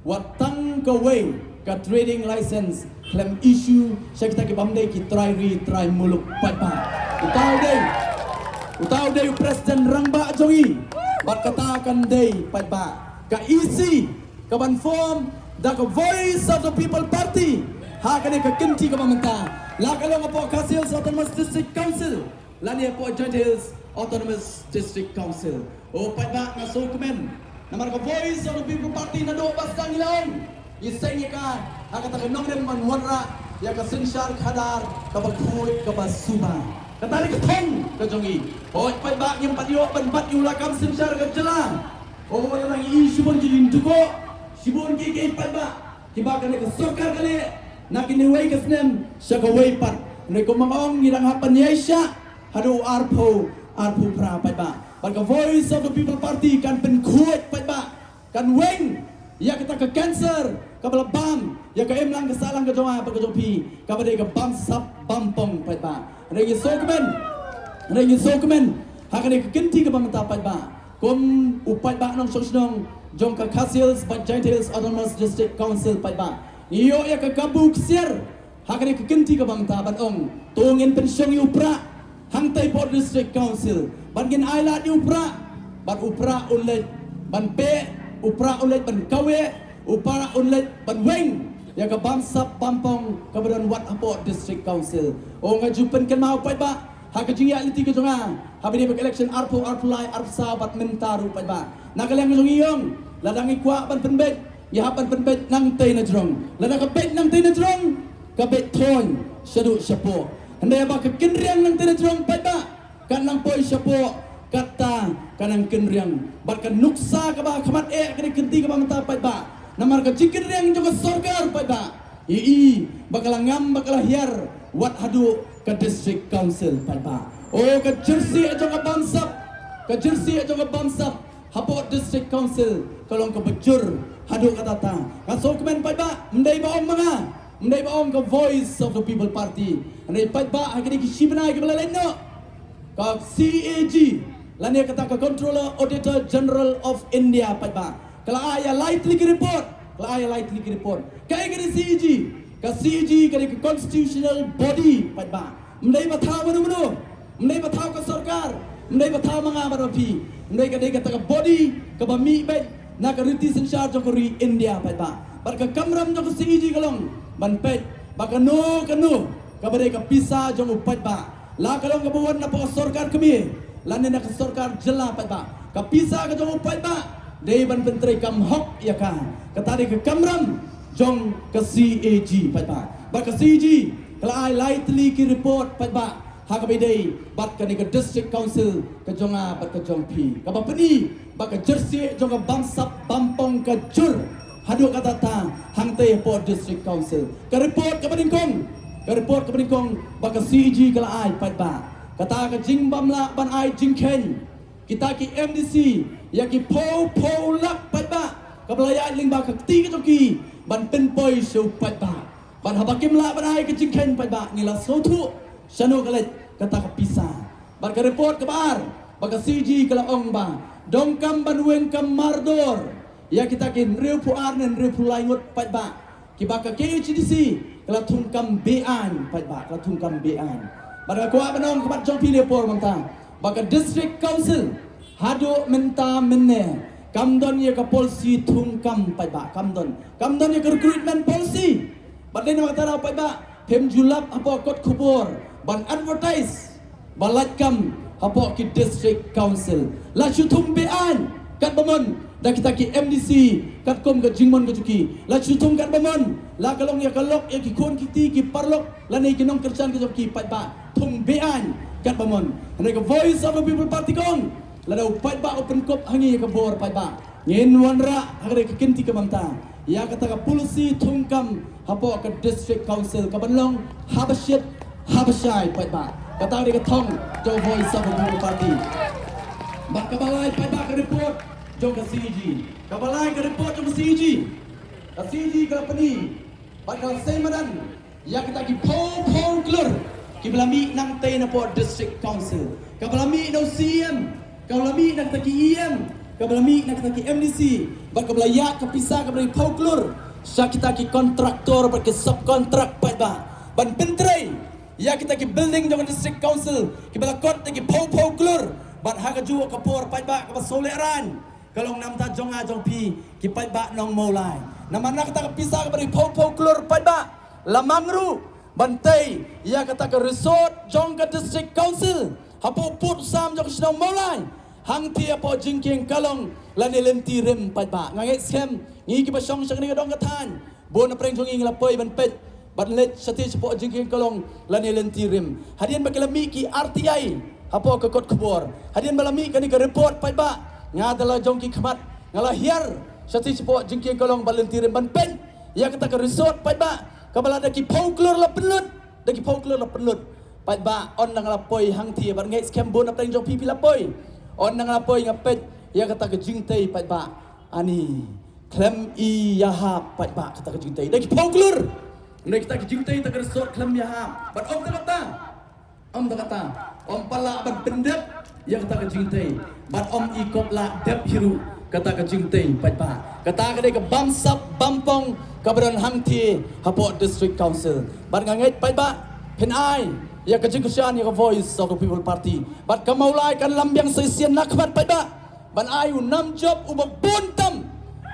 wat tang kawei ka trading license khlem issue sha kita ki bym dei ki trai ri trai muluk paidbah. Uta u dei, uta u dei u President Rangbah jong ngi. Bad kata kan dei paidbah ka E C kaban form da ka Voice of the People Party ha kane ka kynti kaba mynta, la ka long hapoh Khasi Hills Autonomous District Council lane hapoh Jaintia Hills Autonomous District Council. O paidbah, nga sngewkmen namar ka Voice of the People Party naduh ba sdang ngi la ong, ngi seng ïa ka ha kata ka nongrim ban wanrah ïa ka synshar khadar kaba khuid kaba suba. Kata dei ka thong ka jong ngi. Hooid paidbah, ngim pat ïoh ban bat ïa u lakam synshar ka jylla. O, ïa la ngi i shibun ki jingtukuh, shibun ki, ki paidbah, kiba kane ka sorkar ka leh na kine wei ka snem sha kawei pat. Hynrei kumba nga ong, ngi dang hap ban ïaishah haduh arphew, arphew phra paidbah. Bad ka Voice of the People Party kan pynkhuid paidbah, kan weng ïa kata ka cancer kaba la bam ïa ka imlang ka sahlang ka jong nga bad ka jong phi, kaba dei ka bamsap bampong paidbah. Hynrei ngi sngewkmen, hynrei ngi sngewkmen ha kane ka kynti kaba mynta paidbah, kum u paidbah nongshong shnong jong ka Khasi Hills bad Jaintia Hills Autonomous District Council paidbah, ngi ïoh ïa ka kabu ksiar ha kane ka kynti kaba mynta ban ong, to ngin pynshong ïa u Prah hangtei hapoh District Council, bad ngin ailad ïa u Prah, bad u Prah un leit ban peh, u Prah un leit ban kaweh, u Prah un leit ban weng ïa ka bamsap bampong kaba don wat hapoh District Council. O, nga ju pynkynmaw paidbah ha ka jingïaid lynti ka jong nga haba ïadei bad ka election arphew, arphew lai, arphew saw bad mynta ruh paidbah. Na ka liang ka jong ngi, ong, lada ngi kwah ban pynbeit, ngi hap ban pynbeit nangtei na jrong. Lada ka beit nangtei na jrong, ka beit thoiñ shaduh shapoh. Hynrei haba ka kynriang nangtei na jrong paidbah, kan nang poi shapoh, kata ka nang kynriang. Bad ka nuksa kaba khmat eh kane ka kynti kaba mynta paidbah, Namar ka jingkynriang jong ka sorkar paidbah, i i ba ka la ngam ba ka la hiar wat haduh ka district council paidbah. O ka jersey jong ka bamsap, ka jersey jong ka bamsap hapoh district council ka long ka bajur haduh katta. Nga sngewkmen paidbah, ym dei ba ong ma nga, ym dei ba ong ka Voice of the People Party. Hynrei paidbah, ha kine ki shi bnai kiba la leit noh, ka C A G lane kata ka Controller Auditor General of India paidbah ka la ai ïa lai tylli ki report, ka la ai ïa lai tylli ki report. Kaei ka dei C A G? Ka C A G ka dei ka constitutional body paidbah. Ym dei ba thaw mano mano, ym dei ba thaw ka sorkar, ym dei ba thaw ma nga bad ma phi, ym dei, ka dei kata ka body kaba mih beit na ka riti synshar jong ka ri India paidbah. Bad ka kamram jong ka C A G ka long ban peit ba kano kano kaba dei ka pisa jong u paidbah, la ka long kaba wan na ka sorkar kmie lane na ka sorkar jylla paidbah, ka pisa ka jong u paidbah dei ban pyntreikam hok ïa ka. Kata dei ka kamram jong ka C A G paidbah. Bad ka C A G ka la ai lai tylli ki report paidbah ha kaba ïadei bad kane ka district council ka jong nga bad ka jong phi, kaba pyni ba ka jersey jong ka bamsap bampong ka jur haduh katta hangtei hapoh district council. Ka report kaba nyngkong, ka report kaba nyngkong ba ka C A G ka la ai paidbah, kata ka jingbym lah ban ai jingkheiñ kita ki M D C ïa ki phew phew lak paidbah, kaba la ïaid lyngba ka kti ka jong ki ban pynpoi sha u paidbah. Bad haba kim lah ban ai ka jingkheiñ paidbah, ngi la sngewthuh shano ka leit kata ka pisa. Bad ka report kaba ar ba ka C A G ka la ong ba donkam ban weng kam mardor ïa kita ki hynriewphew ar ne hynriewphew lai ngut paidbah kiba ka K H A D C ka la thungkam be-aiñ paidbah, ka la thungkam be-aiñ. Bad nga kwah ban ong ha khmat jong phi ha kane ka por mynta ba ka district council haduh mynta mynne kam don ïa ka policy thungkam paidbah, kam don, kam don ïa ka recruitment policy. Bad dei namar kata paidbah, phim ju lap hapoh kot khubor ban advertise ba lait kam hapoh ki district council. La shu thung be-aiñ katba mon da kita ki M D C katkum ka jingmon ka jong ki. La shu thung katba mon, la ka long ïa ka lok ïa ki khun ki kti ki paralok lane ki nongkyrshan ka jong ki paidbah, thung be-aiñ katba mon. Hynrei ka Voice of the People Party ka ong, lada u paidbah u pynkup ha ngi ïa ka bor paidbah, ngin wanrah ha kane ka kynti ka mynta ïa kata ka policy thungkam hapoh ka district council kaban long haba shit haba shai paidbah. Kata ka dei ka thong jong ka Voice of the People Party. Bad kaba lai paidbah, ka report jong ka C A G, kaba lai ka report jong ka C A G. Ka C A G ka la pyni bad ka la sei madan ïa kita ki phew phew klur kiba la mih nangtei napoh district council, kaba la mih na u C E M, kaba la mih na kita ki E M, kaba la mih na kita ki M D C, bad kaba la ïaid ka pisa kaba dei phew klur sha kita ki kontraktor bad ki subcontract paidbah ban pyntrei ïa kita ki building jong ka district council kiba la kot da ki phew phew klur. Bad ha kajuh ka por paidbah, kaba sngewlehrain ka long namar jong nga jong phi ki paidbah nong Mawlai. Namar na kata ka pisa kaba dei phew phew klur paidbah, la mang ruh ban tei ïa kata ka resort jong ka district council hapoh pud sam jong ka shnong Mawlai, hangtei hapoh Jingkieng Kalong lane Lynti Rim paidbah. Nga ngeit skhem ngi kiba shong sha kane ka dong ka thaiñ, bun na pdeng jong ngi ngi la poi ban peit ban leit shatei shapoh Jingkieng Kalong lane Lynti Rim. Hadien ba ki la mih ki R T I hapoh ka kot khubor, hadien ba la mih kane ka report paidbah, nga da la jong ki khmat nga la hiar shatei shapoh Jingkieng Kalong bad Lynti Rim ban peit ïa kata ka resort paidbah, kaba la da ki phew klur la pynlut, da ki phew klur la pynlut paidbah. Ynda nga la poi hangtei, bad ngeit skhem bun na pdeng jong phi phi la poi, ynda nga la poi nga peit ïa kata ka jingtei paidbah, ani khlem i ïahap paidbah kata ka jingtei, da ki phew klur. Hynrei kata ka jingtei, kata ka resort khlem ïahap. Bad ym tang kata, ym tang kata, ym pat lah ban pyndep ïa kata ka jingtei, bad ym i kop lah dep hi ruh kata ka jingtei paidbah. Kata ka dei ka bamsap bampong kaba don hangtei hapoh district council. Bad nga ngeit paidbah, phin ai ïa ka jingkyrshan ïa ka Voice of the People Party, bad ka Mawlai kan lam biang sa shisien na khmat paidbah ban ai u nam jop uba bun tam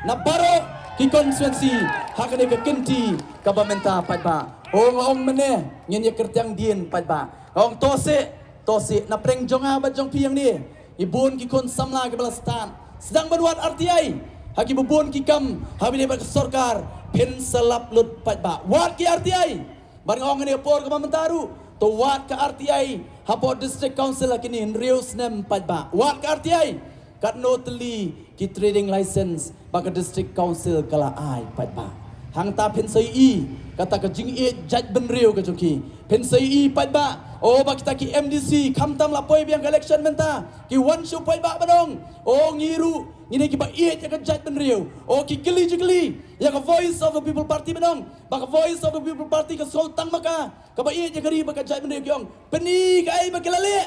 na baroh ki constituency ha kane ka kynti kaba mynta paidbah. O, nga ong mynne, ngin ïa kyrtiang dien paidbah. Nga ong to seh, to seh, na pdeng jong nga bad jong phi hangne i bun ki khun samla kiba la stad, sdang ban wad R T I ha kiba bun ki kam haba ïadei bad ka sorkar, phin sa lap lut paidbah. Wad ki R T I. Bad nga ong ha kane ka por kaba mynta ruh, to wad ka R T I hapoh district council ha kine hynriew snem paidbah. Wad ka R T I. Katno tylli ki trading license ba ka District Council ka la ai paidbah. Hangta phin sa ïohi kata ka jingïeit jaitbynriew ka jong ki. Phin sa ïohi paidbah, o ba kita ki M D C khamtam la poi biang ka election mynta, ki wan shuh paidbah ban ong, o ngi ruh ngi dei kiba ïeit ïa ka jaitbynriew. O ki kylli jingkylli ïa ka Voice of the People Party ban ong ba ka Voice of the People Party ka sngewtang ma ka kaba ïeit ïa ka ri bad ka jaitbynriew. Ki ong, pyni kaei ba ki la leh.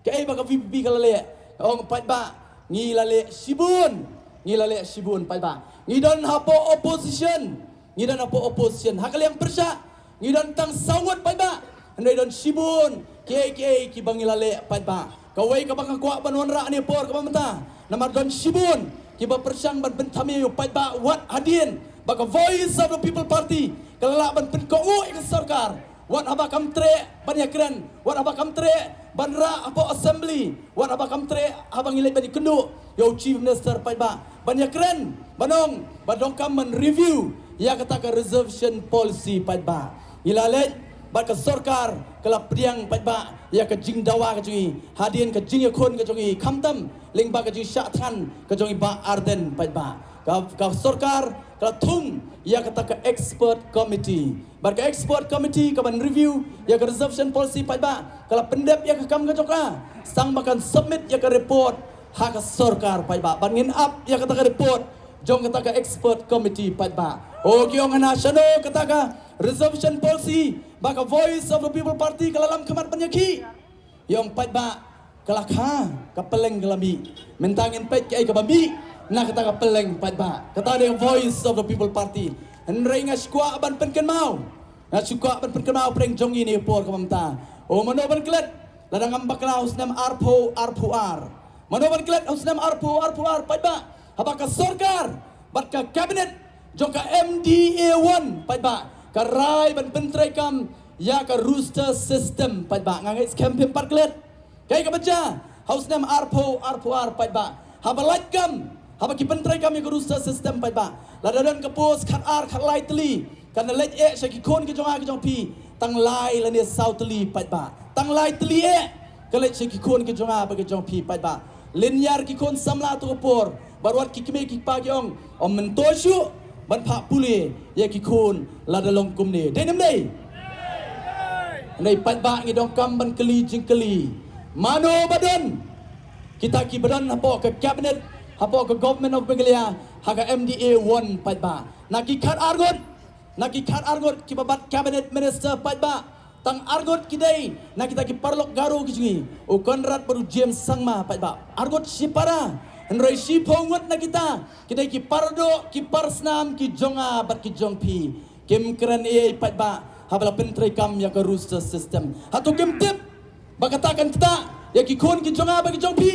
Kaei ba ka V P P ka la leh? Ka ong paidbah, ngi la leh shibun. Ngi la leh shibun paidbah. Ngi don hapoh opposition. Ngi don hapoh opposition. Ha ka liang pyrshah ngi don tang saw ngut paidbah. Hynrei don shibun kiei kiei kiba ngi la leh paidbah. Kawei kaba nga kwah ban wanrah ha kane ka por kaba mynta, namar don shibun kiba pyrshang ban pynthame ïa u paidbah wat hadien ba ka Voice of the People Party ka la lah ban pynkohnguh ïa ka sorkar. Wat haba kam treh ban ïakren, wat haba kam treh ban rah hapoh assembly, wat haba kam treh haba ngi leit ban ïakynduh ïa u Chief Minister paidbah ban ïakren, ban ong ba donkam ban review ïa kata ka reservation policy paidbah. Ngi la leit bad ka sorkar ka la pdiang paidbah ïa ka jingdawa ka jong ngi hadien ka jingïakhun ka jong ngi, khamtam lyngba ka jingshah thngan ka jong i Bah Ardent paidbah. Ka, ka sorkar ka la thung ïa kata ka expert committee. Bad ka expert committee ka ban review ïa ka reservation policy paidbah ka la pyndep ïa ka kam ka jong ka, sang ba kan submit ïa ka report ha ka sorkar paidbah. Bad ngin ap ïa kata ka report jong kata ka expert committee paidbah. O ki ong hana shano kata ka reservation policy ba ka Voice of the People Party ka la lam khmat ban ïakhih. Ïa ong paidbah, ka la kha, ka pylleng ka la mih. Mynta ngin peit kaei kaba mih na kata ka pylleng paidbah. Kata dei Voice of the People Party. Hynrei nga shu kwah ban pynkynmaw, nga shu kwah ban pynkynmaw pyrshah jong ngi ha kane ka por kaba mynta. O mano ban klet lada ngam bakla ha u snem arphew arphew ar? Mano ban klet ha u snem arphew arphew ar paidbah, haba ka sorkar bad ka cabinet jong ka M D A one paidbah ka rai ban pyntreikam ïa ka roster system paidbah? Nga ngeit skhem phim pat klet. Kaei kaba jia ha u snem arphew arphew ar paidbah, haba lait kam, haba ki pyntreikam ïa ka roster system paidbah, lada don ka post khatar khatlai tylli, kan leit eh sha ki khun ki jong nga ki jong phi tang lai lane saw tylli paidbah. Tang lai tylli eh ka leit sha ki khun ki jong nga bad ki jong phi paidbah. Lynñiar ki khun samla ha kata ka por, bad wat ki kmie ki kpa ki ong, ym myntoi shuh ban phah pule ïa ki khun lada long kumne. Dei ne ym dei? Hynrei paidbah ngi donkam ban kylli jingkylli, mano ba don kita kiba don hapoh ka cabinet, hapoh ka Government of Meghalaya, ha ka M D A one paidbah? Na ki khatar ngut, na ki khatar ngut kiba bat cabinet minister paidbah, tang ar ngut ki dei na kita ki paralok Garo ki jong ngi, u Conrad bad u James Sangma paidbah. Ar ngut shipara. Hynrei shiphew ngut na kita ki dei ki paradoh, ki parsnam ki jong nga bad ki jong phi. Kim kren ei ei paidbah haba la pyntreikam ïa ka roster system. Hato kim tip ba kata kan ktah ïa ki khun ki jong nga bad ki jong phi?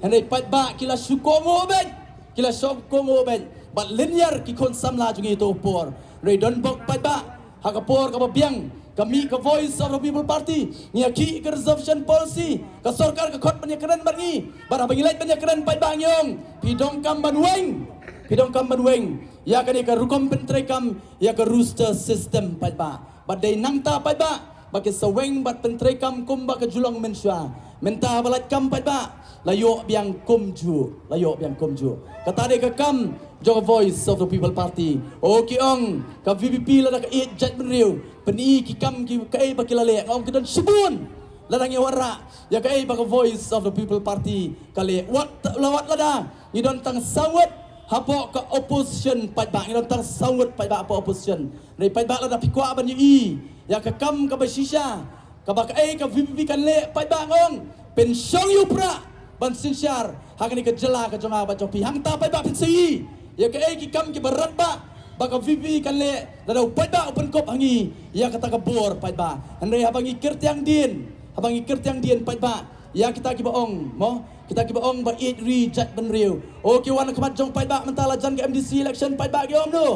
Hynrei paidbah ki la shu kohnguh beit, ki la shu kohnguh beit bad lynñiar ki khun samla jong ngi ha kata ka por. Hynrei don bok paidbah, ha ka por kaba biang ka mih ka Voice of the People Party, ngi ïakhih ka reservation policy, ka sorkar ka khot ban ïakren bad ngi. Bad haba ngi leit ban ïakren paidbah ngi ong, phi donkam ban weng, phi donkam ban weng ïa kane ka rukom pyntreikam ïa ka roster system paidbah. Bad dei nangta paidbah ba ki sa weng bad pyntreikam kumba ka ju long mynshuwa. Mynta ba lait kam paidbah, la ïoh biang kumjuh, la ïoh biang kumjuh. Kata dei ka kam jong ka Voice of the People Party. O ki ong ka V P P lada ka ïeit jaitbynriew, pyni ki kam ki kaei ba ki la leh. Nga ong ki don shibun lada ngi wanrah ïa kaei ba ka Voice of the People Party ka leh. Wat la wat lada ngi don tang saw ngut hapoh ka opposition paidbah, ngi don tang saw ngut paidbah hapoh opposition. Hynrei paidbah lada phi kwah ban ïohi ïa ka kam kaba shisha, kaba kaei ka V P P kan leh paidbah, nga ong pynshong ïa u prah ban synshar ha kane ka jylla ka jong nga bad jong phi. Hangta paidbah phin sa ïohi ïa kaei ki kam kiba radbah ba ka V P P kan leh lada u paidbah u pynkup ha ngi ïa kata ka bor paidbah. Hynrei haba ngi kyrtiang dien, haba ngi kyrtiang dien paidbah ïa kita kiba ong, mo, kita kiba ong ba ïeit ri jaitbynriew, o ki wan ha khmat jong paidbah mynta la jan ka M D C election paidbah ki ong kumno?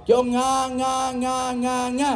Ki ong nga, nga, nga, nga, nga.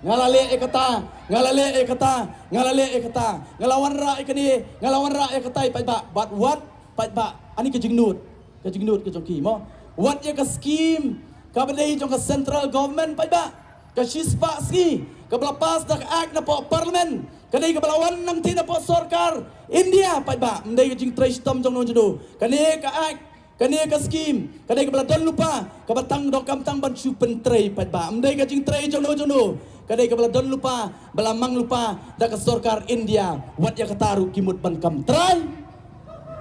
Nga la leh ïa kata, nga la leh ïa kata, nga la leh ïa kata, nga la wanrah ïa kane, nga la wanrah ïa kata ïa paidbah. Bad wat paidbah, ani ka jingnud, ka jingnud ka jong ki, mo, wat ïa ka scheme kaba dei jong ka central government paidbah, ka shispah sngi kaba la pass da ka Act napoh Parliament, Ka dei kaba la wan nangta napoh sorkar India paidbah. Ym dei ka jingtrei shitom jong no jong no. Kane ka act, kane ka skim, ka dei kaba la don lypa, kaba tang donkam tang ban shu pyntrei paidbah. Ym dei ka jingtrei jong no jong no. Ka dei kaba la don lypa, ba la mang lypa da ka sorkar India. Wat ïa kata ruh ki mut ban kam trai.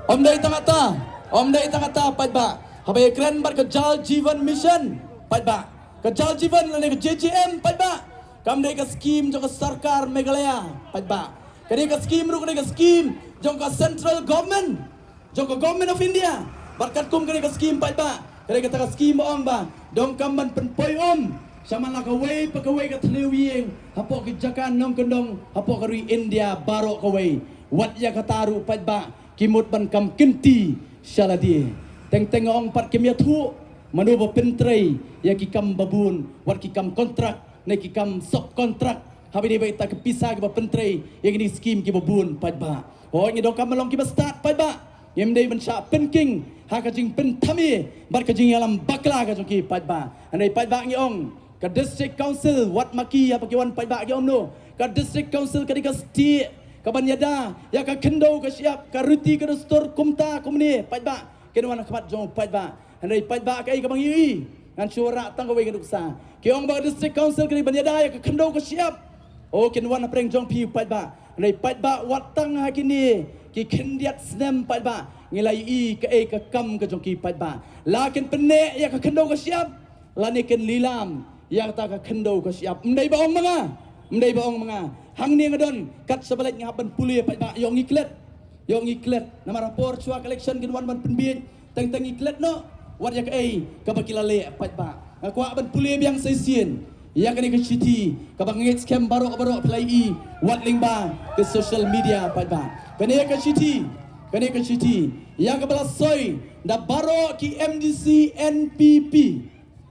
Ym dei tang kata, ym dei tang kata paidbah. Haba ïakren bad ka Jal Jeevan Mission paidbah, ka Jal Jeevan lane ka J J M paidbah, kam dei ka skim jong ka sorkar Meghalaya paidbah. Ka dei ka skim ruh, ka dei ka skim jong ka central government, jong ka Government of India. Bad katkum ka dei ka skim paidbah, ka dei kata ka skim ba ong ba donkam ban pynpoi um sha man la kawei pa kawei ka thylliej ïing hapoh ki jaka nongkyndong hapoh ka ri India baroh kawei. Wat ïa kata ruh paidbah ki mut ban kam kynti sha lade. Teng teng ong pat kim ïathuh mano ba pyntrei ïa ki kam babun, wat ki kam kontrak ne ki kam subkontrak. Haba ïadei bad ita ki pisa kiba pyntrei ïa kine ki skim kiba bun paidbah. Hooid, ngi donkam ban long kiba stad paidbah. Ngim dei ban shah pynking ha ka jingpynthame bad ka jingïalam bakla ka jong ki paidbah. Hynrei paidbah ngi ong, ka District Council, wat ma ki haba ki wan paidbah ki ong no, ka District Council ka dei ka stieh kaban ïada ïa ka khyndew ka shyiap, ka riti ka dustur kumta kumne paidbah. Kin wan ha khmat jong paidbah. Hynrei paidbah, kaei kaba ngi ïohi, ngan shu wanrah tang kawei ka nuksa. Ki ong ba ka District Council ka dei ban ïada ïa ka khyndew ka shyiap. O, kin wan hapdeng jong phi paidbah. Hynrei paidbah, wat tang ha kine ki khyndiat snem paidbah, ngi la ïohi kaei ka kam ka jong ki paidbah. La kin pynneh ïa ka khyndew ka shyiap, lane kin lilam ïa kata ka khyndew ka shyiap. Ym dei ba ong ma nga, ym dei ba ong ma nga. Hangne nga don, kat shaba leit nga hap ban pule paidbah, ïoh ngi klet. Ïoh ngi klet. Namar ha por shuwa ka election kin wan ban pynbiej. Teng teng ngi klet noh wat ïa kaei kaba ki la leh paidbah. Nga kwah ban pule biang sa shisien ïa kane ka shithi kaba nga ngeit skhem baroh baroh phi la ïohi wat lyngba ka social media paidbah. Kane ka shithi, kane ka shithi ïa kaba la soi da baroh ki M D C N P P.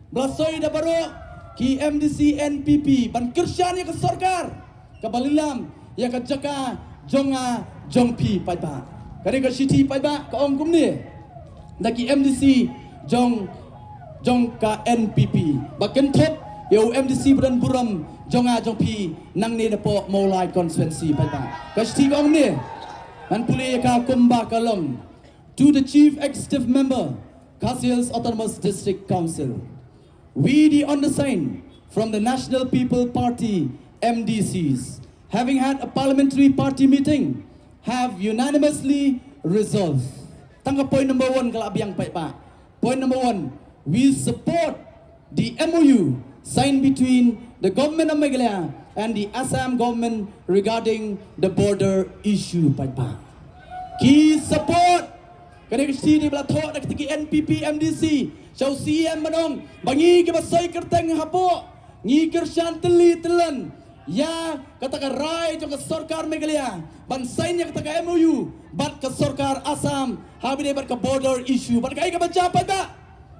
Ba la soi da baroh ki M D C N P P ban kyrshan ïa ka sorkar kaba lilam ïa ka jaka jong nga jong phi paidbah. Kane ka shithi paidbah ka ong kumne da ki M D C jong, jong ka N P P ba kynthup ïa u M D C ba don burom jong nga jong phi nangne napoh Mawlai constituency paidbah. Ka shithi ka ong kumne, ngan pule ïa ka kumba ka long. To the Chief Executive Member, Khasi Hills Autonomous District Council. We, the undersigned, from the National People Party, M D Cs, having had a parliamentary party meeting, have unanimously resolved. Tang ka point number one ka la biang paidbah. Point number one, we support the M O U signed between the Government of Meghalaya and the Assam Government regarding the border issue paidbah. Ki support. Kane ka shithi ba la thoh da kita ki N P P M D C sha u C M ba ong ba ngi kiba soi kyrteng hapoh ngi kyrshan tylli tyllan ïa kata ka rai jong ka sorkar Meghalaya ban sign ïa kata ka M O U bad ka sorkar Assam haba ïadei bad ka border issue. Bad kaei kaba jia paidbah?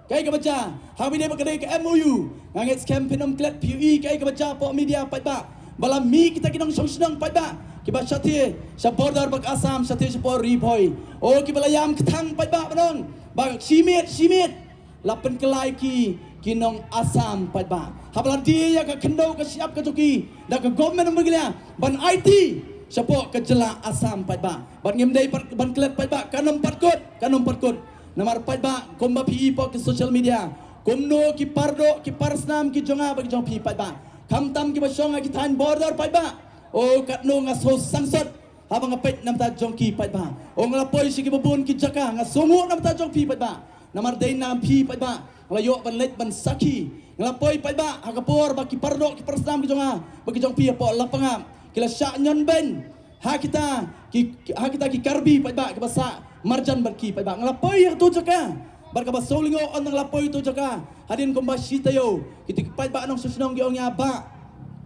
Kaei kaba jia? Haba ïadei bad ka dei ka M O U, nga ngeit skhem phin ym klet phi ïohi kaei kaba jia hapoh media paidbah. Ba la mih kita ki nongshong shnong paidbah kiba shathie sha border bad ka Assam, shathie shapoh Ri Bhoi. O, kiba la ïam kthang paidbah ban ong ba shi miet shi miet la pynkylla ïa ki ki nong Assam paidbah. Haba la die ïa ka khyndew ka shyiap ka jong ki da ka Government of Meghalaya ban aiti shapoh ka jylla Assam paidbah. Bad ngim dei pat ban klet paidbah, kan ym pat kut, kan ym pat kut. Namar paidbah, kumba phi i hapoh ki social media, kumno ki pardoh ki parsnam ki jong nga bad ki jong phi paidbah, khamtam kiba shong ha ki thaiñ border paidbah. O, katno nga sngewsangsot haba nga peit na bynta jong ki paidbah. O, nga la poi sha kiba bun ki jaka, nga sngewnguh na bynta jong phi paidbah. Namar dei na phi paidbah nga la ïoh ban leit ban sakhi. Nga la poi paidbah ha ka por ba ki pardoh ki parsnam ki jong nga bad ki jong phi hapoh Lapangap ki la shah ñion beiñ ha kita ki, ha kita ki Karbi paidbah kiba sah marjan bad ki paidbah. Nga la poi ha kato jaka bad kaba sngewlyngngoh ynda nga la poi ha kato jaka, hadien kumba shi taïew, kita ki paidbah nongshong shnong ki ong ïa, bah,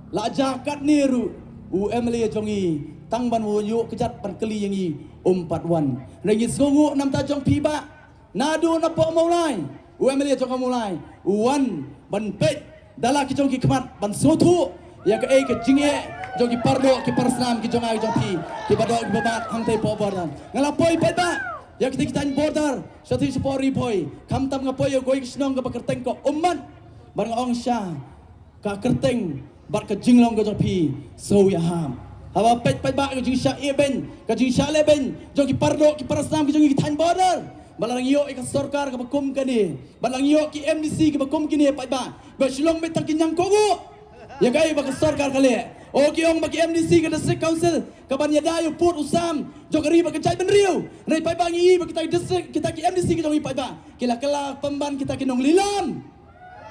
la jia katne ruh u M L A jong ngi, tang ban wan ïuh kjat ban kylli ïa ngi um pat wan. Hynrei ngi sngewnguh na bynta jong phi bah, naduh napoh Mawlai, u M L A jong ka Mawlai u wan ban peit da la ki jong ki khmat ban sngewthuh ïa kaei ka jingeh jong ki pardoh ki parsnam ki jong nga ki jong phi, kiba doh kiba mad hangtei hapoh border. Nga la poi paidbah ïa kita ki thaiñ border shathie shapoh Ri Bhoi, khamtam nga poi ïa kawei ka shnong kaba kyrteng ka Ummat. Bad nga ong sha ka kyrteng bad ka jinglong ka jong phi, sngew ïahap. Haba peit paidbah ka jingshah ïehbeiñ, ka jingshah lehbeiñ jong ki paradoh ki parasnam ki jong ngi ki thaiñ border. Ba la ngi ïoh ïa ka sorkar kaba kum kane, ba la ngi ïoh ki M D C kiba kum kine paidbah, ba shu long beit tang ki ñiangkohnguh ïa kaei ba ka sorkar ka leh. O ki ong ba ki M D C ka District Council ka ban ïada ïa u pud u sam jong ka ri bad ka jaitbynriew. Hynrei paidbah ngi i ba kita ki district, kita ki M D C ki jong ngi paidbah ki la kylla pynban kita ki nonglilam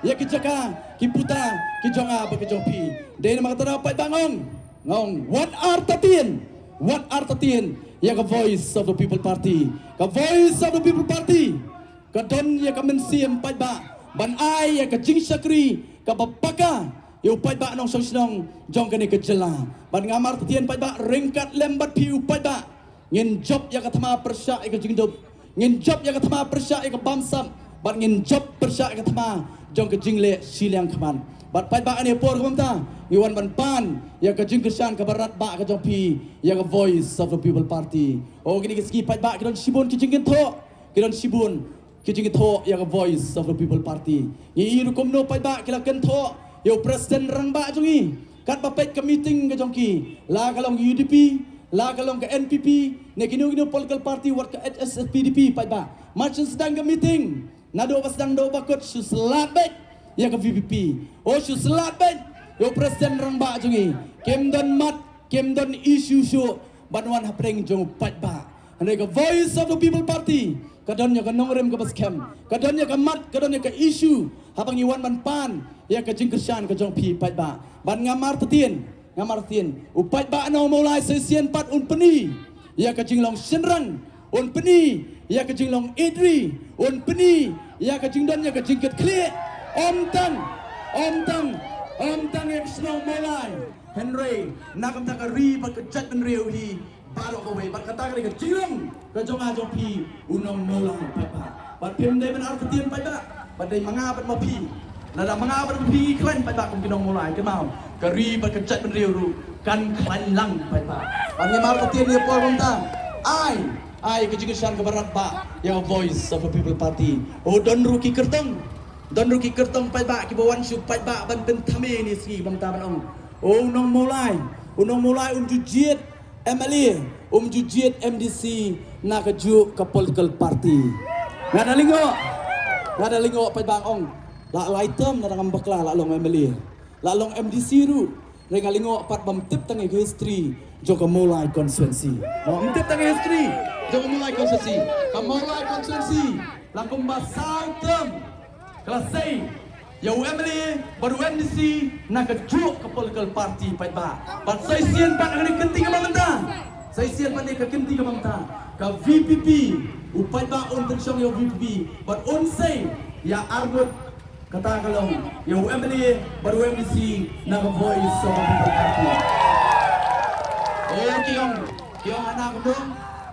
ïa ki jaka ki puta ki jong nga bad ki jong phi. Dei namar kata paidbah nga ong, nga ong wat artatien, wat artatien ïa ka Voice of the People Party. Ka Voice of the People Party ka don ïa ka mynsiem paidbah ban ai ïa ka jingshakri kaba paka ïa u paidbah nongshong shnong jong kane ka jylla. Bad ngam artatien paidbah, ryngkat lem bad phi u paidbah ngin jop ïa ka thma pyrshah ïa ka jingdup, ngin jop ïa ka thma pyrshah ïa ka bamsap, bad ngin jop pyrshah ïa ka thma jong ka jingleh shiliang khmat. Bad paidbah, ha kane ka por kaba mynta ngi wan ban pan ïa ka jingkyrshan kaba radbah ka jong phi ïa ka Voice of the People Party. O kine ki sngi paidbah ki don shibun ki jingkynthoh, ki don shibun ki jingkynthoh ïa ka Voice of the People Party. Ngi i ruh kumno paidbah ki la kynthoh ïa u President Rangbah jong ngi katba peit ka meeting ka jong ki, la ka long U D P, la ka long ka N P P, ne kino kino political party wat ka H S P D P paidbah. Mar shu sdang ka meeting, naduh ba sdang duh ba kut shu slad beit ïa ka V P P. O shu slad beit ïa u President Rangbah jong ngi. Kim don mat, kim don issue shuh ban wan hapdeng jong u paidbah. Hynrei ka Voice of the People Party ka don ïa ka nongrim kaba skhem, ka don ïa ka mat, ka don ïa ka issue haba ngi wan ban pan ïa ka jingkyrshan ka jong phi paidbah. Bad ngam artatien, ngam artatien, u paidbah nong Mawlai sa shisien pat un pyni ïa ka jinglong shynrang, un pyni ïa ka jinglong ïeit ri, un pyni ïa ka jingdon ïa ka jingkitkhlieh. Ym tang, ym tang, ym tang ïa ka shnong Mawlai, hynrei na ka bynta ka ri bad ka jaitbynriew hi baroh kawei. Bad kata ka dei ka jinglong ka jong nga jong phi u nong Mawlai paidbah. Bad phim dei ban artatien paidbah, bad dei ma nga bad ma phi. Lada ma nga bad ma phi ngi khlaiñ paidbah kum ki nong Mawlai, kynmaw, ka ri bad ka jaitbynriew ruh kan khlaiñ lang paidbah. Bad ngim artatien ïa ka por mynta, ai, ai ka jingkyrshan kaba radbah ïa ka Voice of the People Party. O don ruh ki kyrtong, don ruh ki kyrtong paidbah kiba wan sha u paidbah ban pynthame ïa kine ki sngi, ba mynta ban ong, o u nong Mawlai, u nong Mawlai um ju jied M L A, um ju jied M D C na kajuh ka political party. Nga da lyngngoh, nga da lyngngoh paidbah, ong, la lai term lada ngam bakla la long M L A, la long M D C ruh. Hynrei nga lyngngoh pat bym tip tang ïa ka history jong ka Mawlai constituency. Bym tip tang ïa ka history jong ka Mawlai constituency. Ka Mawlai constituency la kumba saw term ka la sei ïa u M L A bad u M D C na kajuh ka political party paidbah. Bad sa shisien pat ha kane ka kynti kaba mynta, sa shisien pat ha kane ka kynti kaba mynta, ka V P P, u paidbah un pynshong ïa u V P P bad un sei ïa arngut, kata ka long ïa u M L A bad u M D C na ka Voice of the People Party. O ki ong, ki ong hana kumno,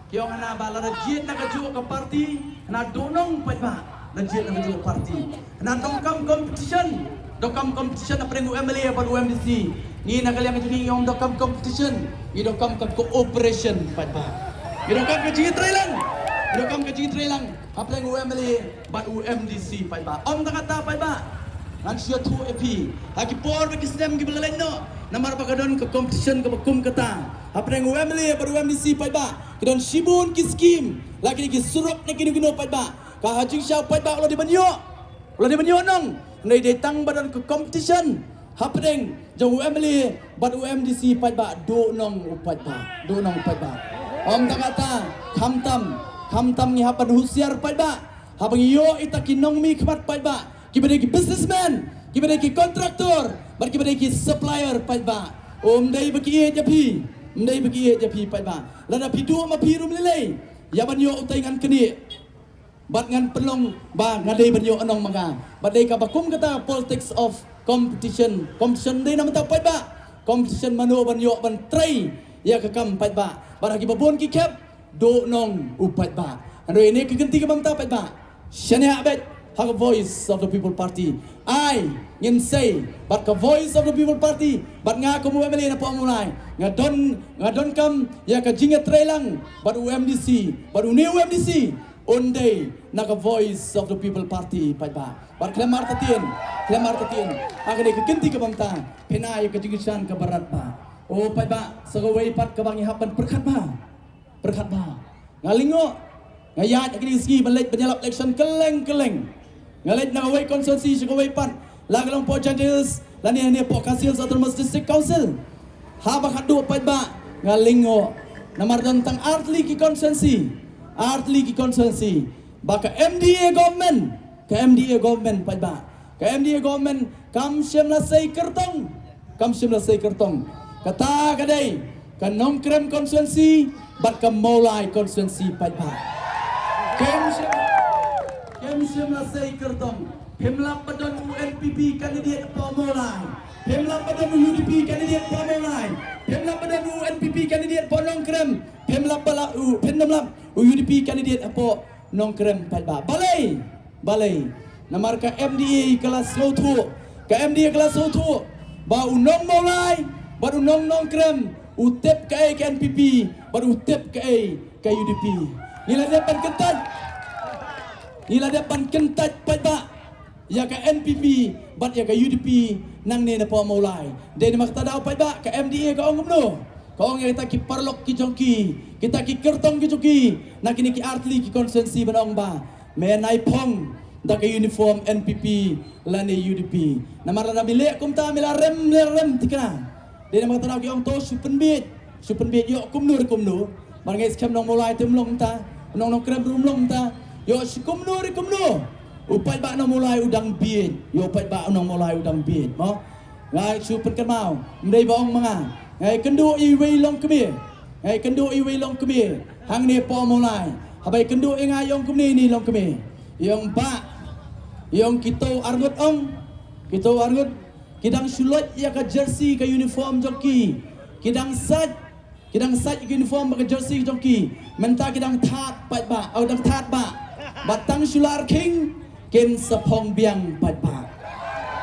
ki ong hana ba lada jied na kajuh ka party, hana duhnong paidbah, lada jied na kajuh ka party. Hana donkam competition, donkam competition hapdeng u M L A bad u M D C. Ngi na ka liang ka jong ngi ngi ong donkam competition, ngi donkam ka cooperation paidbah. Ngi donkam ka jingïatreilang, ngi donkam ka jingïatreilang hapdeng u M L A bad u M D C paidbah. Ym tang kata paidbah, ngan shu ïathuh ïa phi, ha ki por bad ki snem kiba la leit noh, namar ba ka don ka competition kaba kum kata hapdeng u M L A bad u M D C paidbah, ki don shibun ki skim, la kine ki surok ne kino kino paidbah. Ka ha jingshisha u paidbah u la dei ban ïoh, u la dei ban ïoh nong, hynrei dei tang ba don ka competition hapdeng jong u M L A bad u M D C paidbah, duhnong u paidbah, duhnong u paidbah. Ym tang kata, khamtam, khamtam ngi hap ban husiar paidbah, haba ngi ïoh ita ki nongmihkhmat paidbah, kiba dei ki businessman, kiba dei ki contractor bad kiba dei ki supplier paidbah. Ym dei ba ki ïeit ïa phi, ym dei ba ki ïeit ïa phi paidbah. Lada phi duh ma phi ruh ym lei lei, ïa ban ïoh utai ngan knieh bad ngan pynlong ba nga dei ban ïoh nong ma nga. Bad dei kaba kum kata, politics of competition. Competition dei na bynta paidbah. Competition mano ban ïoh ban trei ïa ka kam paidbah. Bad ha kiba bun ki khep, duhnong u paidbah. Hynrei ha kane ka kynti kaba mynta paidbah, shaniah beit ha ka Voice of the People Party. Ai, ngin sei bad ka Voice of the People Party, bad nga kum u M L A na Mawlai, nga don, nga donkam ïa ka jingïatreilang bad u M D C, bad une u M D C un dei na ka Voice of the People Party paidbah. Bad khlem artatien, khlem artatien, ha kane ka kynti kaba mynta, phin ai ïa ka jingkyrshan kaba radbah. O paidbah, sa kawei pat kaba ngi hap ban pyrkhat bha. Pyrkhat bha. Nga lyngngoh, nga ïaid ha kine ki sngi ban leit ban ïalap election kylleng kylleng. Nga leit na kawei constituency sha kawei pat, la ka long poh Jaintia Hills lane hangne poh Khasi Hills Autonomous District Council. Haba khatduh paidbah, nga lyngngoh. Namar don tang artylli ki constituency, artylli ki constituency ba ka M D A government, ka M D A government paidbah, ka M D A government kam shym la sei kyrtong, kam shym la sei kyrtong. Kata ka dei ka Nongkrem constituency bad ka Mawlai constituency paidbah. Kam shym, kam shym la sei kyrtong. Phim lap ba don u N P P candidate poh Mawlai. Phim lap ba don u U D P candidate poh Mawlai. Phim lap ba don u N P P candidate poh Nongkrem. Phim lap ba la u, phim lap u U D P candidate poh Nongkrem paidbah. Balei? Balei? Namar ka M D A ka la sngewthuh, ka M D A ka la sngewthuh ba u nong Mawlai bad u nong Nongkrem u tip kaei ka N P P bad u tip kaei ka U D P. Ngi la dep ban kyntait, ngi la dep ban kyntait paidbah ïa ka N P P bad ïa ka U D P nangne na poh Mawlai. Dei namar kata daw paidbah ka M D A ka ong kumno? Ka ong ïa kita ki paralok ki jong ki, kita ki kyrtong ki jong ki na kine ki artylli ki constituency ban ong ba me nai phong da ka uniform N P P lane U D P. Namar lada me leh kumta me la rem, me la rem thikna. Dei namar kata daw ki ong to shu pynbiej, shu pynbiej ïoh kumno re kumno. Ban ngeit skhem nong Mawlai te um long kumta, nong Nongkrem ruh um long kumta. Ïoh shu kumno re kumno, u paidbah nong Mawlai u dang biej. Ïoh u paidbah nong Mawlai u dang biej mo. Nga shu pynkynmaw, ym dei ba ong ma nga. Nga ïakynduh ïa iwei i longkmie, nga ïakynduh ïa iwei i longkmie hangne poh Mawlai. Haba ïakynduh ïa nga i ong kumne ine i longkmie, i ong bah, i ong kito arngut, ong kito arngut ki dang shu loit ïa ka jersey, ka uniform jong ki, ki dang sait, ki dang sait ïa ka uniform bad ka jersey jong ki. Mynta ki dang thad paidbah, oh, dang thad bah. Bad tang shu la rkhing kin sa phong biang paidbah.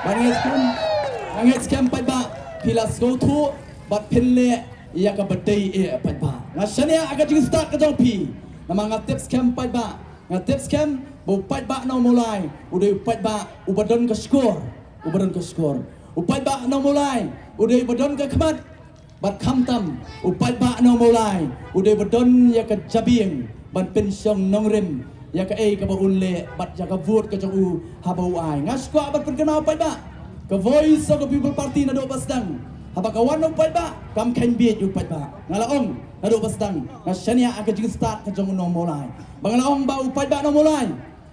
Bad nga ngeit skhem, nga ngeit skhem paidbah phi la sngewthuh bad phin leh ïa kaba dei eh paidbah. Nga shaniah ha ka jingstad ka jong phi. Namar nga tip skhem paidbah, nga tip skhem ba u paidbah nong Mawlai u dei u paidbah uba don ka shkor, uba don ka shkor. U paidbah nong Mawlai u dei uba don ka khmat. Bad khamtam u paidbah nong Mawlai u dei ba don ïa ka jabieng ban pynshong nongrim ïa kaei kaba un leh bad ïa ka vote ka jong u haba u ai. Nga shu kwah ban pynkynmaw paidbah, ka Voice of the People Party naduh ba sdang, haba ka wan u paidbah kam kheiñ biej u paidbah. Nga la ong naduh ba sdang, nga shaniah ha ka jingstad ka jong u nong Mawlai ba nga la ong ba u paidbah nong Mawlai,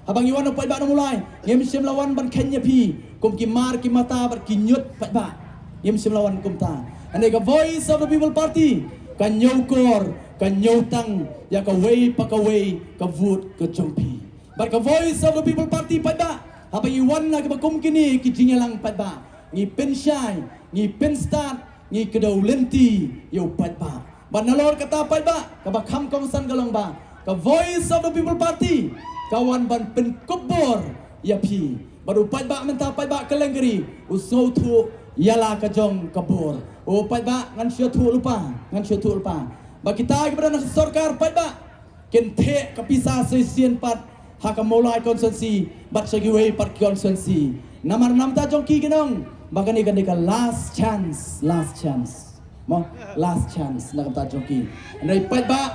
haba ngi wan u paidbah nong Mawlai ngim shym la wan ban kheiñ ïa phi kum ki mar ki mata bad ki ñiut paidbah. Ngim shym la wan kumta. Hynrei ka Voice of the People Party ka ñiewkor, ka ñiewtang ïa kawei pa kawei ka vote ka jong phi. Bad ka Voice of the People Party paidbah, haba ngi wan ha kiba kum kine ki jingïalang paidbah, ngi pynshai, ngi pynstad, ngi kdew lynti ïa u paidbah. Bad nalor kata paidbah, kaba kham kongsan ka long ba ka Voice of the People Party ka wan ban pynkup bor ïa phi. Bad u paidbah mynta paidbah kylleng ka ri u sngewthuh ïa la ka jong ka bor. O paidbah ngan shu ïathuh lypa, ngan shu ïathuh lypa ba kita kiba don ha sorkar paidbah kin theh ka pisa shisien pat ha ka Mawlai constituency bad sha kiwei pat ki constituency. Namar na ka bynta jong ki kin ong ba kane ka dei ka last chance, last chance. Mo, last chance na ka bynta jong ki. Hynrei paidbah,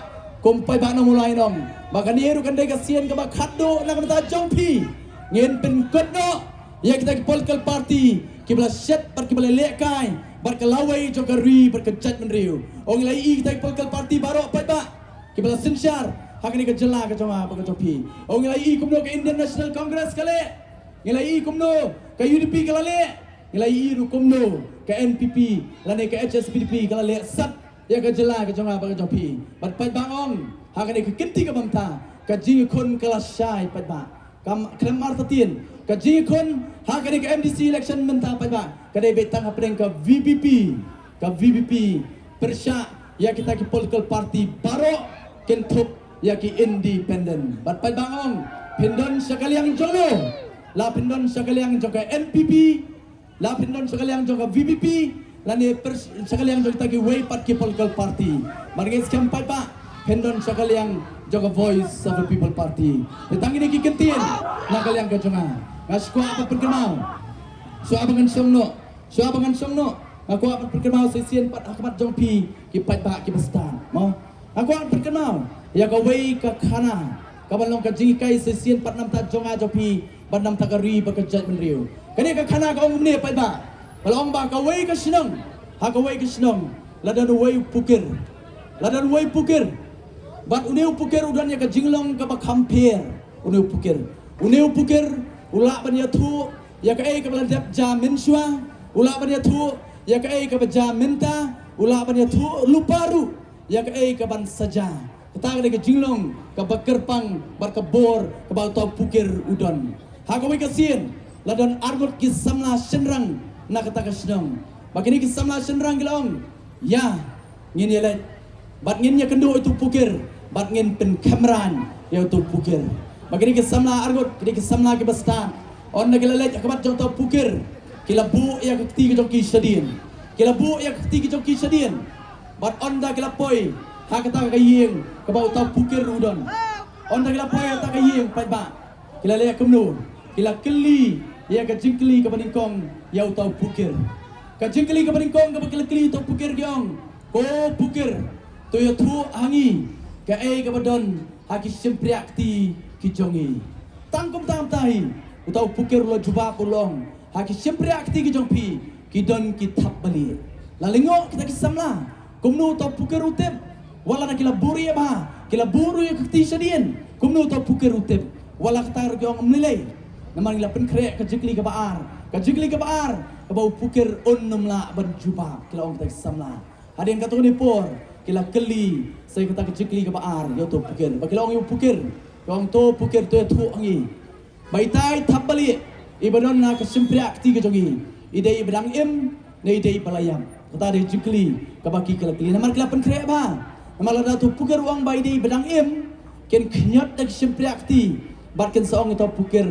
kum paidbah nong Mawlai nong, ba kane ruh kan dei ka sien kaba khatduh na ka bynta jong phi. Ngin pynkut noh ïa kita ki political party kiba la shet bad kiba la lehkai bad ka lawei jong ka ri bad ka jaitbynriew. Ong ngi la ïohi kita ki political party baroh paidbah kiba la synshar ha kane ka jylla ka jong nga bad ka jong phi. Ong ngi la ïohi kumno ka Indian National Congress ka leh. Ngi la ïohi kumno ka U D P ka la leh. Ngi la ïohi ruh kumno ka N P P lane ka H S P D P ka la leh sat ïa ka jylla ka jong nga bad ka jong phi. Bad paidbah ong, ha kane ka kynti kaba mynta ka jingïakhun ka la shai paidbah. Kam khlem artatien, ka jingïakhun ha kane ka M D C election mynta paidbah ka dei beit tang hapdeng ka V P P. Ka V P P pyrshah ïa kita ki political party baroh, kynthup ïa ki independent. Bad paidbah ong, phin don sha ka liang jong no? La phin don sha ka liang jong ka N P P, la phin don sha ka liang jong ka V P P, lane pyr-, sha ka liang jong kita kiwei pat ki political party? Bad ngeit skhem paidbah phin don sha ka liang jong ka Voice of the People Party. Te tang kine ki kyntien na ka liang ka jong nga. Nga shu kwah ban pynkynmaw, shu kwah ban ngan shong noh, shu kwah ban ngan shong noh. Nga kwah ban pynkynmaw sa shisien pat ha khmat jong phi ki paidbah ki ba stad, mo. Nga kwah ban pynkynmaw ïa kawei ka khana kaban long ka jinghikai sa shisien pat namar jong nga jong phi bad namar ka ri bad ka jaitbynriew. Kane ka khana ka ong kumne paidbah. Ka la ong ba kawei ka shnong, ha kawei ka shnong la don uwei u pukir. La don uwei u pukir. Bad une u pukir u don ïa ka jinglong kaba kham pher. Une u pukir. Une u pukir u lah ban ïathuh ïa kaei kaba la dep jia mynshuwa. U lah ban ïathuh ïa kaei kaba jia mynta. U lah ban ïathuh lypa ruh ïa kaei kaban sa jia. Kata ka dei ka jinglong kaba kyrpang bad ka bor kaba uta u pukir u don. Ha kawei ka sien la don arngut ki samla shynrang na kata ka shnong. Bad kine ki samla shynrang ki la ong, ïa, ngin ïaleit bad ngin ïakynduh ïa utu u pukir bad ngin pynkhemran ïa utu u pukir. Bad kine ki samla arngut, kine ki samla ki ba stad, ynda ki la leit ha khmat jong uta u pukir, ki la buh ïa ka kti ka jong ki shadien. Ki la buh ïa ka kti ka jong ki shadien. Bad ynda ki la poi ha kata ka ïing kaba uta u pukir u don, ynda ki la poi ha kata ka ïing paidbah, ki la leh kumno? Ki la kylli ïa ka jingkylli kaba nyngkong ïa uta u pukir. Ka jingkylli kaba nyngkong kaba ki la kylli uta u pukir ki ong, ko pukir, to ïathuh ha ngi kaei kaba don ha ki shympriahkti ki jong ngi. Tang kumta kumta hi uta u pukir u la jubab u la ong, ha ki shympriahkti ki jong phi ki don ki thapbalieh. La lyngngoh kita ki samla, kumno uta u pukir u tip? Wat la da ki la buh ïa bha, ki la buh ruh ïa ka kti shadien, kumno uta u pukir u tip? Wat la kata ruh ki ong ym lei lei. Namar ngi la pynkhreh ka jingkylli kaba ar. Ka jingkylli kaba ar kaba u pukir un ym lah ban jubab, ki la ong kita ki samla. Hadien katto katne por ki la kylli sa ïa kata ka jingkylli kaba ar ïa uta u pukir. Ba ki la ong ïa u pukir, ki ong, to pukir, to ïathuh ha ngi ba itai thapbalieh iba don ha ka shympriahkti ka jong ngi, i dei iba dang im ne i dei iba la ïap? Kata dei jingkylli kaba ki la kylli. Namar ki la pynkhreh bha. Namar lada uta u pukir u ong ba i dei iba dang im, kin khñiot da ki shympriahkti bad kin sa ong ïa uta u pukir,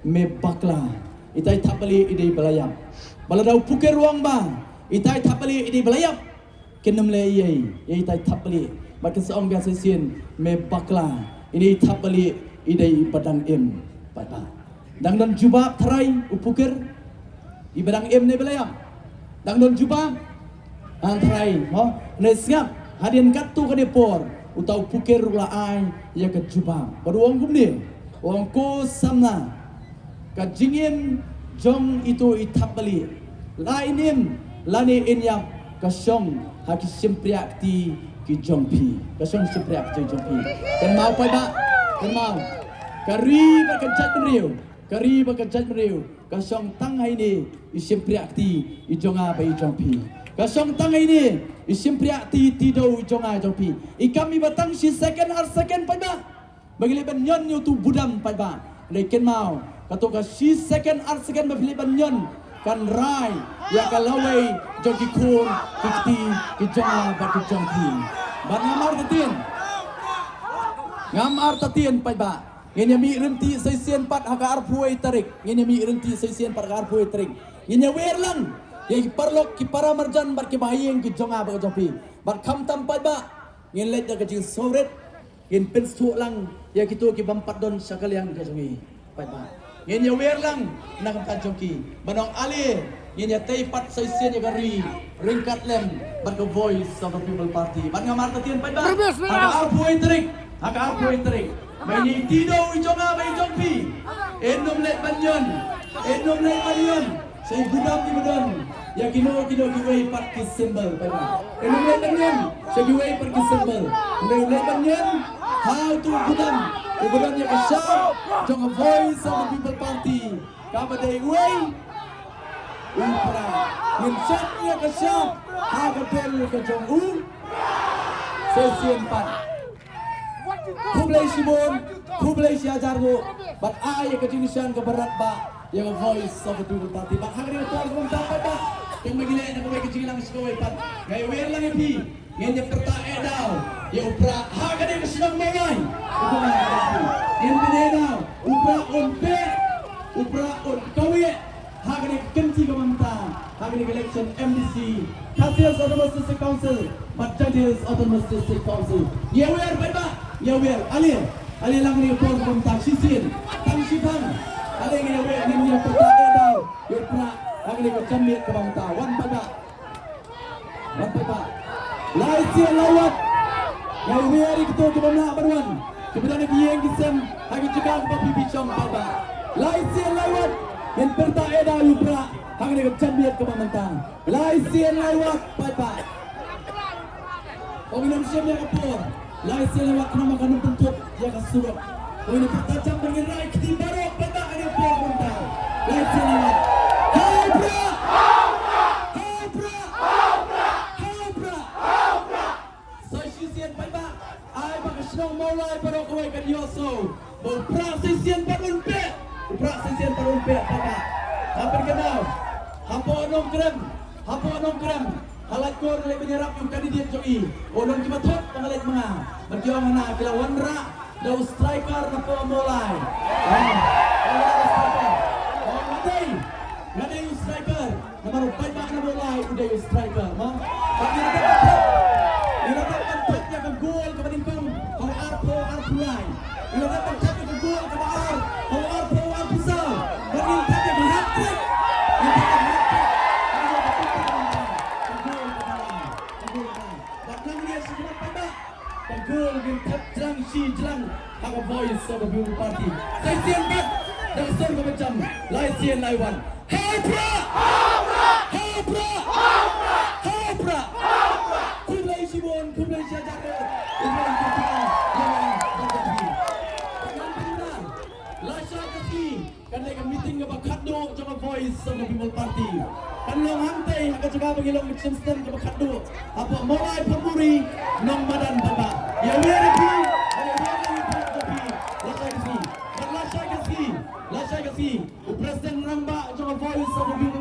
me bakla, itai thapbalieh i dei iba la ïap. Bad lada u pukir u ong ba itai thapbalieh i dei iba la ïap, kin ym leh ei ei ïa itai thapbalieh bad kin sa ong biang sa shisien, me bakla, ine i thapbalieh i dei iba dang im. Paidbah, dang don jubab tharai u pukir, iba dang im ne iba la ïap? Dang don jubab? Hangtharai, mo. Ne sngap, hadien katto katne por uta u pukir u la ai ïa ka jubab bad u ong kumne, u ong, ko samla, ka jingim jong ito i thapbalieh, la in im lane in ïap, ka shong ha ki shympriahkti ki jong phi. Ka shong ha ki shympriahkti ki jong phi. Kynmaw paidbah, kynmaw. Ka ri bad ka jaitbynriew, ka ri bad ka jaitbynriew ka shong tang ha ine i shympriahkti i jong nga bad i jong phi. Ka shong tang ha ine i shympriahkti Tidew i jong nga i jong phi. I kam iba tang shi second ar second paidbah ba ngi leit ban ñion ïa utu u budam paidbah. Hynrei kynmaw, kato ka shi second ar second ba phi leit ban ñion kan rai ïa ka lawei jong ki khun ki kti ki jong nga bad ki jong phi. Bad ngam artatien, ngam artatien paidbah. Ngin ïa mih ryntih sa shisien pat ha ka arphew wei tarik. Ngin ïa mih ryntih sa shisien pat ha ka arphew wei tarik. Ngin ïa wer lang ïa ki paralok, ki para marjan bad ki bahaïing ki jong nga bad ki jong phi. Bad khamtam paidbah, ngin leit da ka jingsngewrit. Ngin pynsngewthuh lang ïa kito ki bym pat don sha ka liang ka jong ngi. Paidbah, ngin ïa wer lang na ka bynta jong ki. Ban ong ale, ngin ïa tei pat sa shisien ïa ka ri ryngkat lem bad ka Voice of the People Party. Bad ngam artatien paidbah, ha ka arphew wei tarik, ha ka arphew wei tarik, ba ine i Tidew i jong nga bad i jong phi, in ym leit ban ñion, in ym leit ban ñion sha ki budam kiba don ïa kino kino kiwei pat ki symbol, paidbah. In ym leit ban ñion sha kiwei pat ki symbol. Hynrei u leit ban ñion ha utu u budam uba don ïa ka shap jong ka Voice of the People Party, kaba dei uwei u Prah. Ngin shon ïa ka shap ha ka bel ka jong u sa shisien pat. Khublei shibun, khublei shihajar nguh, bad ai ïa ka jingkyrshan kaba radbah ïa ka Voice of the People Party. Bad ha kane ka por kumta paidbah, tang ba ngi leh na kawei ka jingïalang sha kawei pat, nga ïa wer lang ïa phi, ngin ïa pyrta eh daw ïa u Prah ha kane ka shnong Mawlai. Ngin pyneh daw u Prah un beh, u Prah un kaweh ha kane ka kynti kaba mynta, ha kane ka election M D C, Khasi Hills Autonomous District Council bad Jaintia Hills Autonomous District Council. Ngi ïa wer paidbah, ngi ïa wer. Ale, ale lang kane ka por kaba mynta shisien, tang shiphang. Ale ngi ïa wer, ngin ïa pyrta eh daw ïa u Prah ha kane ka janmiet kaba mynta. Wan paidbah. Lai sien lai wat. Nga iwei ïa kito kiba mlah ban wan, kiba don ha ki ïing ki sem, ha ki jaka kaba phi phi shong paidbah. Lai sien lai wat. Ngin pyrta ïa u Prah ha kane ka janmiet kaba mynta. Lai sien lai wat paidbah. Ong ngin ym shim ïa ka por. Lai sien lai wat khnang ba kan ym pynthup ïa ka surok. Ong ngin pyrta jam ba ngin rai kti baroh paidbah ha kane ka por mynta. Lai sien lai wat. Ha u Prah! Ha u Prah! Ha u Prah! Sa shisien paidbah, ai ba ka shnong Mawlai baroh kawei kan ïohsngew ba u Prah shisien pat un peh, u Prah shisien pat un peh paidbah. Ha pyrkhat hapoh Nongkrem, hapoh Nongkrem, ha Laitkor nga leit ban ïarap ïa u candidate jong i. U don kiba thok ba nga leit ma nga, bad ki ong hana ki la wanrah da u striker napoh Mawlai. Nga dei, nga dei u striker. Namar u paidbah na Mawlai u dei u striker, mo? Bad ngi la dep ban thok, ngi la dep ban thok ïa ka gol kaba nyngkong ha u arphew arphew lai. Ngi la dep ban thok ïa ka gol kaba ar ha u arphew arphew saw. Bad ngi la thok ïa ka hat-trick. Ngi la thok ïa ka hat-trick. Ngi la thok ïa ka gol kaba ar. Ka gol kaba ar. Bad nang ïa shi khmat paidbah. Ka gol ngin thep jlang shi jlang ha ka Voice of the People Party. Sa shisien pat da ka sur kaba jam, lai sien lai wan. Ha u Prah! Ha u Prah! Ha u Prah! Khublei shibun, khublei shihajar. Khublei shibun. Lashai ka sngi. Kan dei ka meeting kaba khatduh jong ka Voice of the People Party. Kan long hangtei ha ka jaka ba ngi long ka jingïaseng kaba khatduh. Hapoh Mawlai Photmuri, Nongmadan paidbah. Ïa wer ïa phi, ïa wer ïa phi, ïa phi. Lashai ka sngi. Bad lashai ka sngi. Lashai ka sngi. U President Rangbah jong ka Voice of the People